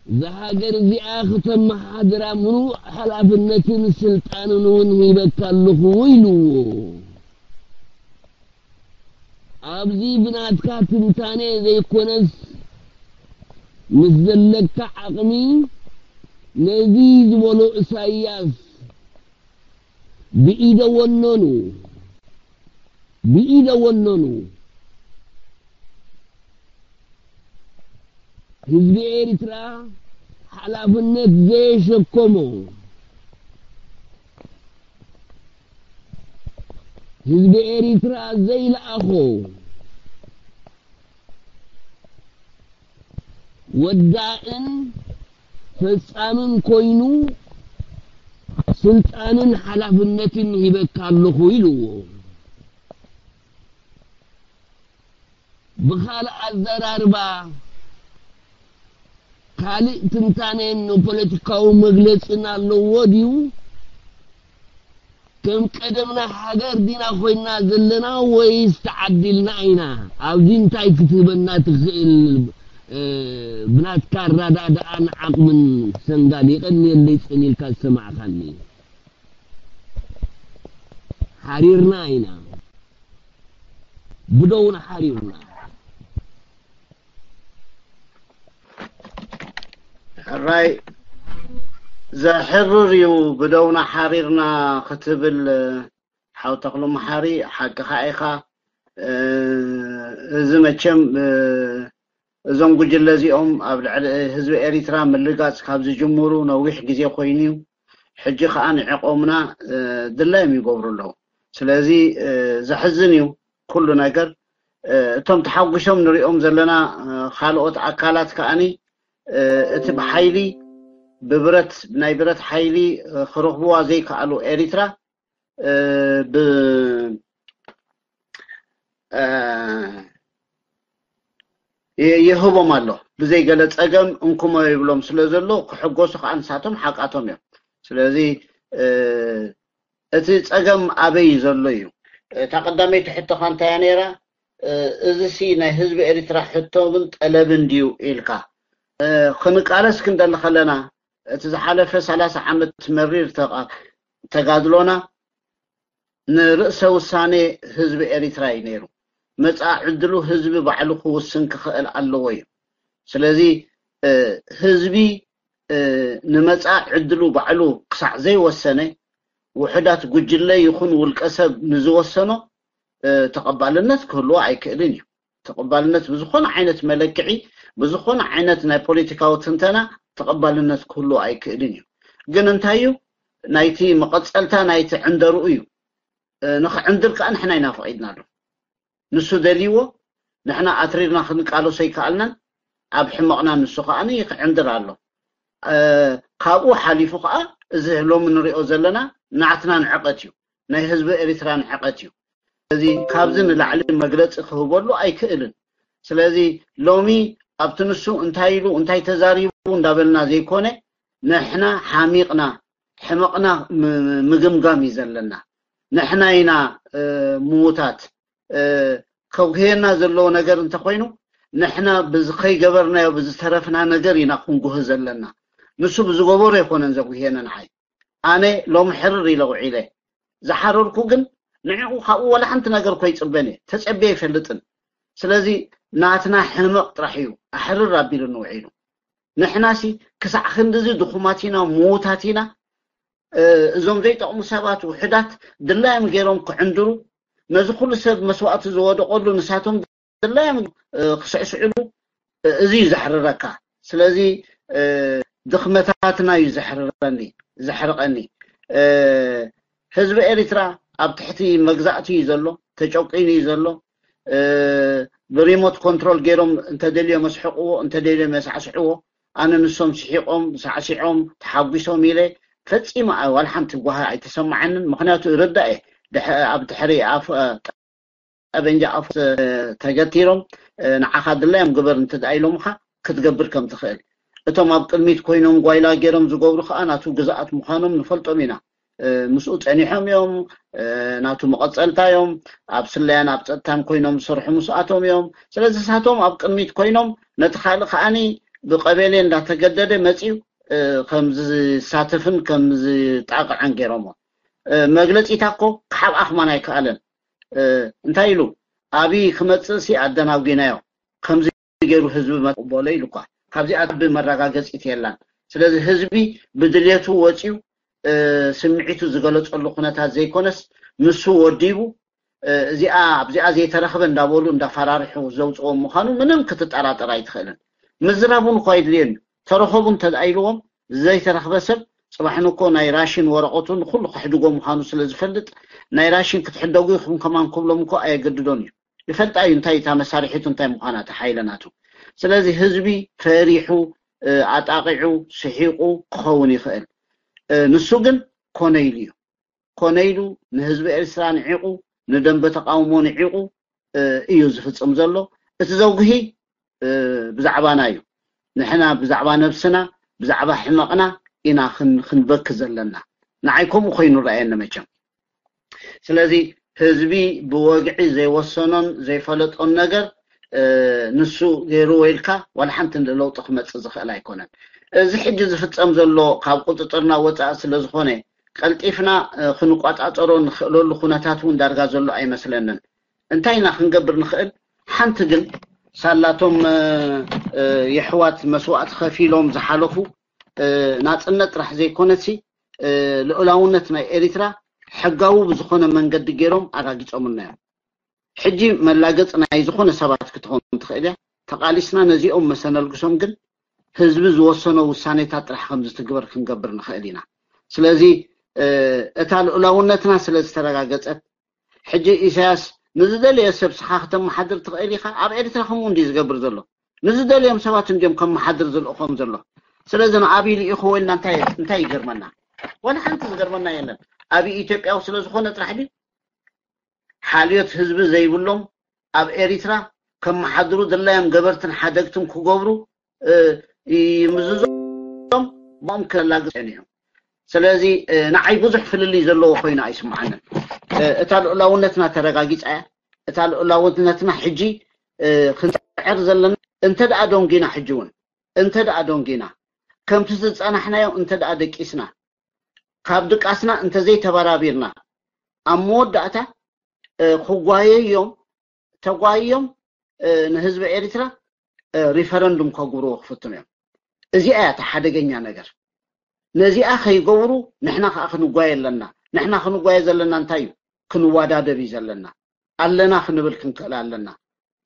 እዛ ሃገር እዚኣ ክተመሓድራ ምሉእ ሓላፍነትን ስልጣንን እውን ሂበካ ኣለኹ ኢልዎ። ኣብዚ ብናትካ ትንታኔ ዘይኮነስ፣ ምስ ዘለካ ዓቕሚ ነዚ ዝበሎ ኢሳያስ ብኢደ ወነኑ፣ ብኢደ ወነኑ ህዝቢ ኤሪትራ ሓላፍነት ዘየሸከሞ፣ ህዝቢ ኤሪትራ ዘይለኣኾ ወዳእን ፈጻምን ኮይኑ ስልጣንን ሓላፍነትን ሂበካ ኣለኹ ኢልዎ። ብኻልእ ኣዘራርባ፣ ካልእ ትንታኔን ፖለቲካዊ መግለጽን ኣለዎ ድዩ? ከም ቀደምና ሃገር ዲና ኮይና ዘለና ወይስ ተዓዲልና ኢና? ኣብዚ እንታይ ክትህበና ትኽእል? እ፣ ብናትካ ኣረዳድኣን ዓቕምን ሰንዳል የቐንየለይ፣ ጽን ኢልካ ዝሰማዕካኒ። ሓሪርና ኢና፣ ብደውና ሓሪርና። ሕራይ ዘሕርር እዩ ብደውና ሓሪርና ክትብል ሓው ተኽሉ መሓሪ፣ ሓቅኻ ኢኻ። እ፣ እዚ መቸም፣ እ፣ እዞም ጉጅለ እዚኦም ኣብ ልዕሊ ህዝቢ ኤሪትራ ምልጋጽ ካብ ዝጅምሩ ነዊሕ ግዜ ኮይኑ እዩ። ሕጂ ከኣ ንዕቆምና፣ እ፣ ድላዮም ይገብሩ ኣለዉ። ስለዚ፣ እ፣ ዘሕዝን እዩ ኩሉ ነገር። እ፣ እቶም ተሓጒሶም ንሪኦም ዘለና፣ እ፣ ካልኦት ኣካላት ከኣኒ፣ እ፣ እቲ ብሓይሊ፣ ብብረት፣ ናይ ብረት ሓይሊ፣ እ፣ ክረኽብዋ ዘይከኣሉ ኤሪትራ፣ እ፣ ብ-፣ እ፣ ይ-፣ ይህቦም ኣሎ። ብዘይ ገለ ጸገም እንኩሞ ይብሎም ስለ ዘሎ፣ ክሕጎሱ ከኣ ንሳቶም ሓቃቶም እዮም። ስለዚ፣ እ፣ እቲ ጸገም ኣበይ እዩ ዘሎ እዩ። እታ ቀዳመይቲ ሕቶኻ እንታይ እያ ነይራ? እ፣ እዚሲ ናይ ህዝቢ ኤሪትራ ሕቶን ጠለብን ድዩ ኢልካ? እ፣ ክንቃለስ ክንደሊ ከለና፣ እቲ ዝሓለፈ ሰላሳ ዓመት መሪር ተቓ-፣ ተጋድሎና ንርእሰ ውሳኔ ህዝቢ ኤሪትራ እዩ ነይሩ። መጻኢ ዕድሉ ህዝቢ ባዕሉ ክውስን ክኽእል ኣለዎ እዩ። ስለዚ፣ እ፣ ህዝቢ፣ እ፣ ንመጻኢ ዕድሉ ባዕሉ ክሳዕ ዘይወሰነ፣ ውሑዳት ጉጅለ ይኹን ውልቀ ሰብ ንዝወሰኖ፣ እ፣ ተቐባልነት ክህልዎ ኣይክእልን እዩ። ተቐባልነት ብዝኾነ ዓይነት መለክዒ፣ ብዝኾነ ዓይነት ናይ ፖለቲካዊ ትንተና ተቐባልነት ክህልዎ ኣይክእልን እዩ። ግን እንታይ እዩ? ናይቲ መቐጸልታ ናይቲ ዕንደርኡ እዩ። እ፣ ንኽዕንድር ከኣ ንሕና ኢና ፈቒድናሉ። ንሱ ደልይዎ፣ ንሕና ኣትሪርና ክንቃለሶ ኣይከኣልናን። ኣብ ሕመቕና ንሱ ከዓኒ ይክዕንድር ኣሎ። እ፣ ካብኡ ሓሊፉ ከዓ እዚ ሎሚ ንሪኦ ዘለና ናትና ንዕቀት እዩ፣ ናይ ህዝቢ ኤሪትራ ንዕቀት እዩ። ስለዚ ካብዚ ንላዕሊ መግለፂ ክህበሉ ኣይክእልን። ስለዚ ሎሚ ኣብቲ ንሱ እንታይ ኢሉ እንታይ ተዛሪቡ እንዳበልና ዘይኮነ፣ ንሕና ሓሚቕና ሕመቕና ም- ምግምጋም እዩ ዘለና። ንሕና ኢና እ፣ ምዉታት እ፣ ከጉህየና ዘለዎ ነገር እንተኮይኑ፣ ንሕና ብዝኸይገበርናዮ ብዝተረፍና ነገር ኢና ክንጉህ ዘለና። ንሱ ብዝገበሮ ኣይኮነን ዘጉህየኒ ንዓይ። ኣነ ሎሚ ሕርር ኢለ ውዒለ ዝሓረርኩ ግን ንዕኡ ካብኡ ዋላ ሓንቲ ነገር እኮ ይፅበን እየ፣ ተፀብየ ኣይፈልጥን። ስለዚ ናትና ሕመቕ ጥራሕ እዩ ኣሕርር ኣቢሉኒ ውዒሉ። ንሕናሲ ክሳዕ ክንድዚ ድኹማት ኢና፣ ምዉታት ኢና። እ፣ እዞም ዘይጠቕሙ ሰባት ውሕዳት ድላዮም ገይሮም ክዕንድሩ፣ ነዚ ኩሉ ሰብ መስዋእቲ ዝወደቐሉ ንሳቶም ድላዮም እ፣ ክስዕስዕሉ እ፣ እዚ እዩ ዘሕርረካ። ስለዚ እ፣ ድኽመታትና እዩ ዘሕርረኒ፣ ዘሕርቐኒ። እ፣ ህዝቢ ኤሪትራ ኣብ ትሕቲ መግዛእቲ እዩ ዘሎ፣ ተጨቂኑ እዩ ዘሎ። እ፣ ብሪሞት ኮንትሮል ገይሮም እንተደልዮም መስሕቕዎ፣ እንተደልዮም የሳዕስዕዎ። ኣነ ንሶም ስሒቖም፣ ሳዕሲዖም፣ ተሓጒሶም ኢለ ፈጺመ ኣ- ዋላ ሓንቲ ጓሂ ኣይተሰማዓንን። ምኽንያቱ ይርዳእ እየ። ድሕ- ኣብ ድሕሪ ኣፍ ጠበንጃ ኣፍ ተገቲሮም እ፣ ንዓኻ ድላዮም ግበር እንተ ደኣ ኢሎምኻ ክትገብር ከም ትኽእል። እቶም ኣብ ቅድሚት ኮይኖም ጓይላ ገይሮም ዝገብሩ ኸኣ ናቱ ግዝኣት ምዃኖም ንፈልጦም ኢና። እ፣ ምስኡ ጸኒሖም እዮም። እ፣ ናቱ መቐጸልታ እዮም። ኣብ ስለያን ኣብ ጸጥታን ኮይኖም ዝሰርሑ ምስኣቶም እዮም። ስለዚ ንሳቶም ኣብ ቅድሚት ኮይኖም ነቲ ካልእ ከኣኒ ብቀቤሌ እንዳተገደደ መጺኡ እ፣ ከም ዝሳተፍን ከም ዝጣቕዐን ገይሮሞ። እ፣ መግለጺታ እኮ ክሓብኣ ክማን ኣይከኣለን። እ፣ እንታይ ኢሉ ኣብይ ክመጽእ ሲ ኣደናጒናዮ ከምዚ ገይሩ ህዝቢ መቅበሎ ኢሉ እኳ ካብዚኣ ዓቢ መረጋገጺት የላን። ስለዚ ህዝቢ ብድልየቱ ወጺኡ እ፣ ስምዒቱ ዝገለጸሉ ኩነታት ዘይኮነስ ንሱ ወዲቡ እ፣ እዚኣ ኣብዚኣ ዘይተረኽበ እንዳበሉ እንዳፈራርሑ ዘውፅዎም ምዃኑ ምንም ክትጠራጠር ኣይትኽእልን። ምዝራብ እውን እኳ የድልየን እዩ። ተረኸቡ እንተ ደኣ ኢልዎም ዘይተረኽበ ሰብ ፅባሕ ንኮ ናይ ራሽን ወረቐቱ ንኩሉ ከሕድጎ ምዃኑ ስለ ዝፈልጥ ናይ ራሽን ክትሕደጉ ኢኹም ከማን ክብሎም እኮ ኣየገድዶን እዩ። ይፈልጣ እዩ እንታይ እታ መሳርሒቱ እንታይ ምዃና እቲ ሓይለ ናቱ። ስለዚ ህዝቢ ፈሪሑ እ፣ ኣጣቒዑ ስሒቑ ክኸውን ይኽእል። እ፣ ንሱ ግን ኮነ ኢሉ እዩ። ኮነ ኢሉ ንህዝቢ ኤርትራ ንዒቑ፣ ንደንበ ተቃውሞ ንዒቑ እ፣ እዩ ዝፍጽም ዘሎ። እቲ ዘውግሂ እ፣ ብዛዕባና እዩ። ንሕና ብዛዕባ ነብስና ብዛዕባ ሕመቕና ኢና ክን- ክንበኪ ዘለና። ንዓይ ከምኡ ኮይኑ ረኣየኒ መቸም። ስለዚ ህዝቢ ብወግዒ ዘይወሰኖን ዘይፈለጦን ነገር እ፣ ንሱ ገይርዎ ኢልካ ዋላ ሓንቲ ለውጢ ክመፅእ ዝኽእል ኣይኮነን። እዚ ሕጂ ዝፍፀም ዘሎ ካብ ቁፅፅርና ወፃኢ ስለ ዝኾነ ቀልጢፍና እ፣ ክንቆፃፀሮ ንኽእለሉ ኩነታት እውን ዳርጋ ዘሎ ኣይመስለንን። እንታይ ኢና ክንገብር ንኽእል? ሓንቲ ግን ሳላቶም እ፣ እ፣ የሕዋት መስዋእቲ ከፊሎም ዝሓለፉ እ፣ ናፅነት ጥራሕ ዘይኮነሲ እ፣ ልኡላውነት ናይ ኤሪትራ ሕጋዊ ብዝኾነ መንገዲ ገይሮም ኣራጊፆምልና እዮም። ሕጂ መላገፂ ናይ ዝኾነ ሰባት ክትኾን ትኽእል እያ። ተቓሊስና ነዚኦም መሰነልግሶም ግን ህዝቢ ዝወሰኖ ውሳኔታት ጥራሕ ከም ዝትግበር ክንገብር ንኽእል ኢና። ስለዚ እ፣ እታ ልኡላውነትና ስለ ዝተረጋገፀት ሕጂ ኢሳያስ ንዝደለየ ሰብ ስኻ ክተመሓድር ትኽእል ኢኻ። ኣብ ኤርትራ ከምኡ እንዲ ዝገብር ዘሎ ንዝደለዮም ሰባት እንዲዮም ከመሓድር ዝልእኾም ዘሎ። ስለዚ ንኣብይ ልኢኽዎ ኢልና እንታይ እንታይ ይገርመና? ዋላ ሓንቲ ዝገርመና የለን። ኣብይ ኢትዮጵያዊ ስለ ዝኾነ ጥራሕ ድዩ? ሓልዮት ህዝቢ ዘይብሎም ኣብ ኤሪትራ ከመሓድሩ ድላዮም ገበርትን ሓደግትን ክገብሩ እ፣ ይምዝዞም ብኦም ከላግፅ ጸኒሑ። ስለዚ እ፣ ንዓይ ብዙሕ ፍልልይ ዘለዎ ኮይኑ ኣይስምዓንን። እ፣ እታ ልኡላውነትና ተረጋጊፃ እያ። እታ ልኡላውነትና ሕጂ እ፣ ክንፅዕር ዘለና እንተ ደኣ ደንጊና ሕጂ እውን እንተ ደኣ ደንጊና ከምቲ ዝፀናሕናዮ እንተ ደኣ ደቂስና ካብ ድቃስና እንተዘይተበራቢርና ኣብ መወዳእታ እ፣ ክጓየዮም ተጓይዮም እ፣ ንህዝቢ ኤርትራ እ፣ ሪፈረንዱም ከጉርዎ ክፍትኑ እዮም። እዚኣ እያ እቲ ሓደገኛ ነገር። ነዚኣ ከይገብሩ ንሕና ከዓ ክንጓየ ኣለና። ንሕና ክንጓየ ዘለና እንታይ እዩ? ክንወዳደብ እዩ ዘለና። ኣለና ክንብል ክንክእል ኣለና።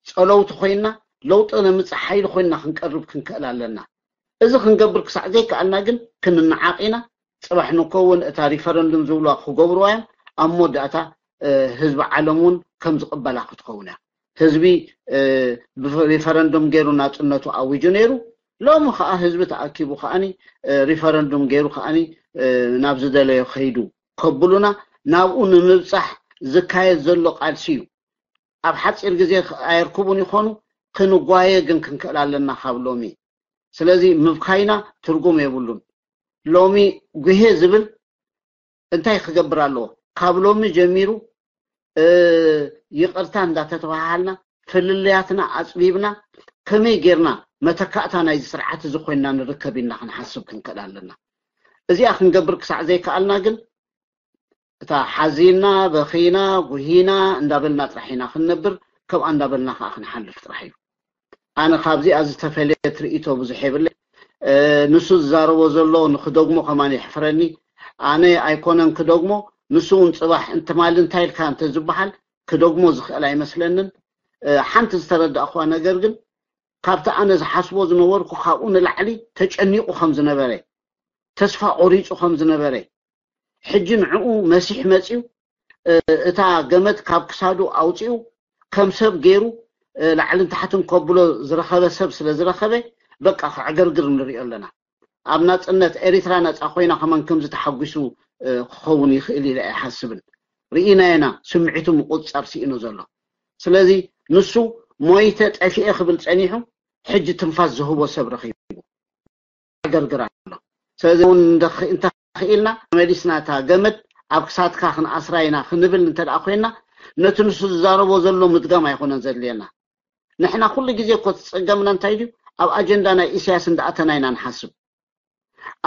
ፀለውቲ ኮይንና ለውጢ ነምፅእ ሓይሊ ኮይንና ክንቀርብ ክንክእል ኣለና። እዚ ክንገብር ክሳዕ ዘይከኣልና ግን ክንነዓቕ ኢና። ፅባሕ ንኮ እውን እታ ሪፈረንዱም ዝብልዋ ክገብርዋ እዮም። ኣብ መወዳእታ እ፣ ህዝቢ ዓለም እውን ከም ዝቕበላ ክትኸውን እያ። ህዝቢ ብሪፈረንዱም ገይሩ ናፅነቱ ኣዊጁ ነይሩ። ሎሚ ከዓ ህዝቢ ተኣኪቡ ከዓኒ ሪፈረንዱም ገይሩ ከዓኒ ናብ ዝደለዮ ከይዱ ከብሉና ናብኡ ንምብፃሕ ዝካየድ ዘሎ ቃልሲ እዩ። ኣብ ሓፂር ግዜ ኣየርክቡን ይኾኑ። ክንጓየ ግን ክንክእል ኣለና ካብ ሎሚ። ስለዚ ምብካይና ትርጉም የብሉን። ሎሚ ጉሄ ዝብል እንታይ ክገብር ኣለዎ? ካብ ሎሚ ጀሚሩ ይቅርታ እንዳተተባሃልና ፍልልያትና ኣፅቢብና ከመይ ጌርና መተካእታ ናይዚ ስርዓት እዚ ኮይንና ንርከብ ኢልና ክንሓስብ ክንክእል ኣለና። እዚኣ ክንገብር ክሳዕ ዘይከኣልና ግን እታ ሓዚና በኺና ጉሂና እንዳበልና ጥራሕ ኢና ክንነብር። ከምኣ እንዳበልና ከዓ ክንሓልፍ ጥራሕ እዩ። ኣነ ካብዚኣ ዝተፈለየ ትርኢቶ ብዙሕ የብለ። ንሱ ዝዛረቦ ዘሎ ንክደግሞ ከማን የሕፍረኒ። ኣነ ኣይኮነን ክደግሞ፣ ንሱ እውን ፅባሕ እንትማሊ እንታይ ኢልካ እንተዝበሃል ክደግሞ ዝኽእል ኣይመስለንን። ሓንቲ ዝተረዳእኩዋ ነገር ግን ካብቲ ኣነ ዝሓስቦ ዝነበርኩ ካብኡ ንላዕሊ ተጨኒቑ ከም ዝነበረ፣ ተስፋ ቆሪፁ ከም ዝነበረ፣ ሕጂ ንዕኡ መሲሕ መፅዩ እታ ገመድ ካብ ክሳዱ ኣውፅኡ ከም ሰብ ገይሩ ላዕልን ታሕትን ከብሎ ዝረኸበ ሰብ ስለ ዝረኸበ በቃ ክዕገርግር ንሪኦ ኣለና። ኣብ ናፅነት ኤሪትራ ነፃ ኮይና ከማን ከምዚ ተሓጒሱ ክኸውን ይኽእል ኢለ ኣይሓስብን። ርኢናዮ ኢና ስምዒቱ ምቁፅፃር ስኢኑ ዘሎ። ስለዚ ንሱ ሞይተ ጠፊኤ ክብል ፀኒሑ ሕጂ ትንፋስ ዝህቦ ሰብ ረኺቡ። ይዕገርግር ኣሎ። ስለዚ እውን እንተኽኢልና መሊስና እታ ገመድ ኣብ ክሳድካ ክንኣስራ ኢና ክንብል እንተ ደኣ ኮይና ነቲ ንሱ ዝዛረቦ ዘሎ ምድጋም ኣይኮነን ዘድልየና። ንሕና ኩሉ ግዜ እኮ እቲ ጸገምና እንታይ ድዩ? ኣብ ኣጀንዳ ናይ ኢሳያስ እንዳኣተና ኢና ንሓስብ።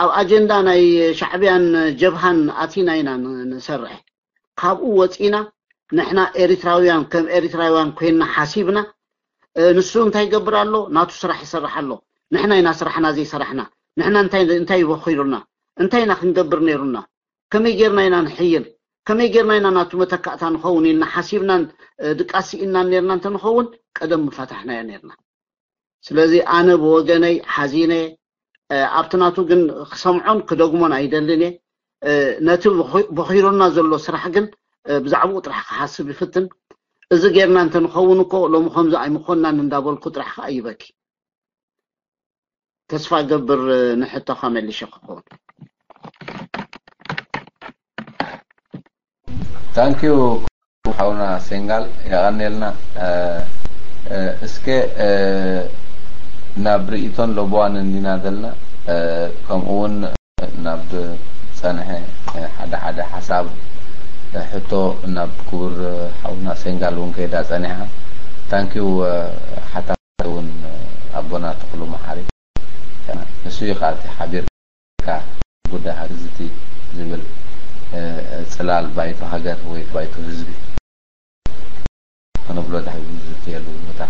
ኣብ ኣጀንዳ ናይ ሻዕብያን ጀብሃን ኣቲና ኢና ንሰርሕ። ካብኡ ወጺና ንሕና ኤሪትራውያን ከም ኤሪትራውያን ኮይንና ሓሲብና ንሱ እንታይ ይገብር ኣሎ? ናቱ ስራሕ ይሰርሕ ኣሎ። ንሕና ኢና ስራሕና ዘይሰራሕና። ንሕና እንታይ እንታይ ይበኺሩና? እንታይ ኢና ክንገብር ነይሩና? ከመይ ጌርና ኢና ንሕይል? ከመይ ጌርና ኢና ናቱ መተካእታ ንኸውን ኢልና ሓሲብናን ድቃስ ስኢንናን ነይርና እንተንኸውን ቀደም ምፋታሕናዮ ነይርና። ስለዚ ኣነ ብወገነይ ሓዚነ ኣብቲ ናቱ ግን ክሰምዖን ክደግሞን ኣይደልን እየ። ነቲ በኺሩና ዘሎ ስራሕ ግን ብዛዕባኡ ጥራሕ ክሓስብ ይፍትን። እዚ ጌርና እንተንኸውን እኮ ሎሚ ከምዚ ኣይምኾንናን እንዳበልኩ ጥራሕ ከዓ ይበኪ። ተስፋ ገብር ንሕቶኻ መሊሸ ክኸውን። ታንኪዩ ሓውና ሴንጋል የቐኔልና። እስከ ናብ ርእይቶን ለቦዋን እንዲና ዘለና፣ ከምኡ እውን ናብ ጸንሐ ሓደ ሓደ ሓሳብ ሕቶ ናብ ክቡር ሓውና ሴንጋል እውን ከይዳ ጸኒሓ። ታንኪዩ ሓታ እውን ኣቦና ተኽሉ መሓሪ ንሱ እዩ ከኣ እቲ ሓቢርካ ጉዳይ ሃገር ዝቲ ዝብል ጽላል ባይቶ ሃገር ወይ ባይቶ ህዝቢ ክንብሎ ዝቲ የሉ ቦታ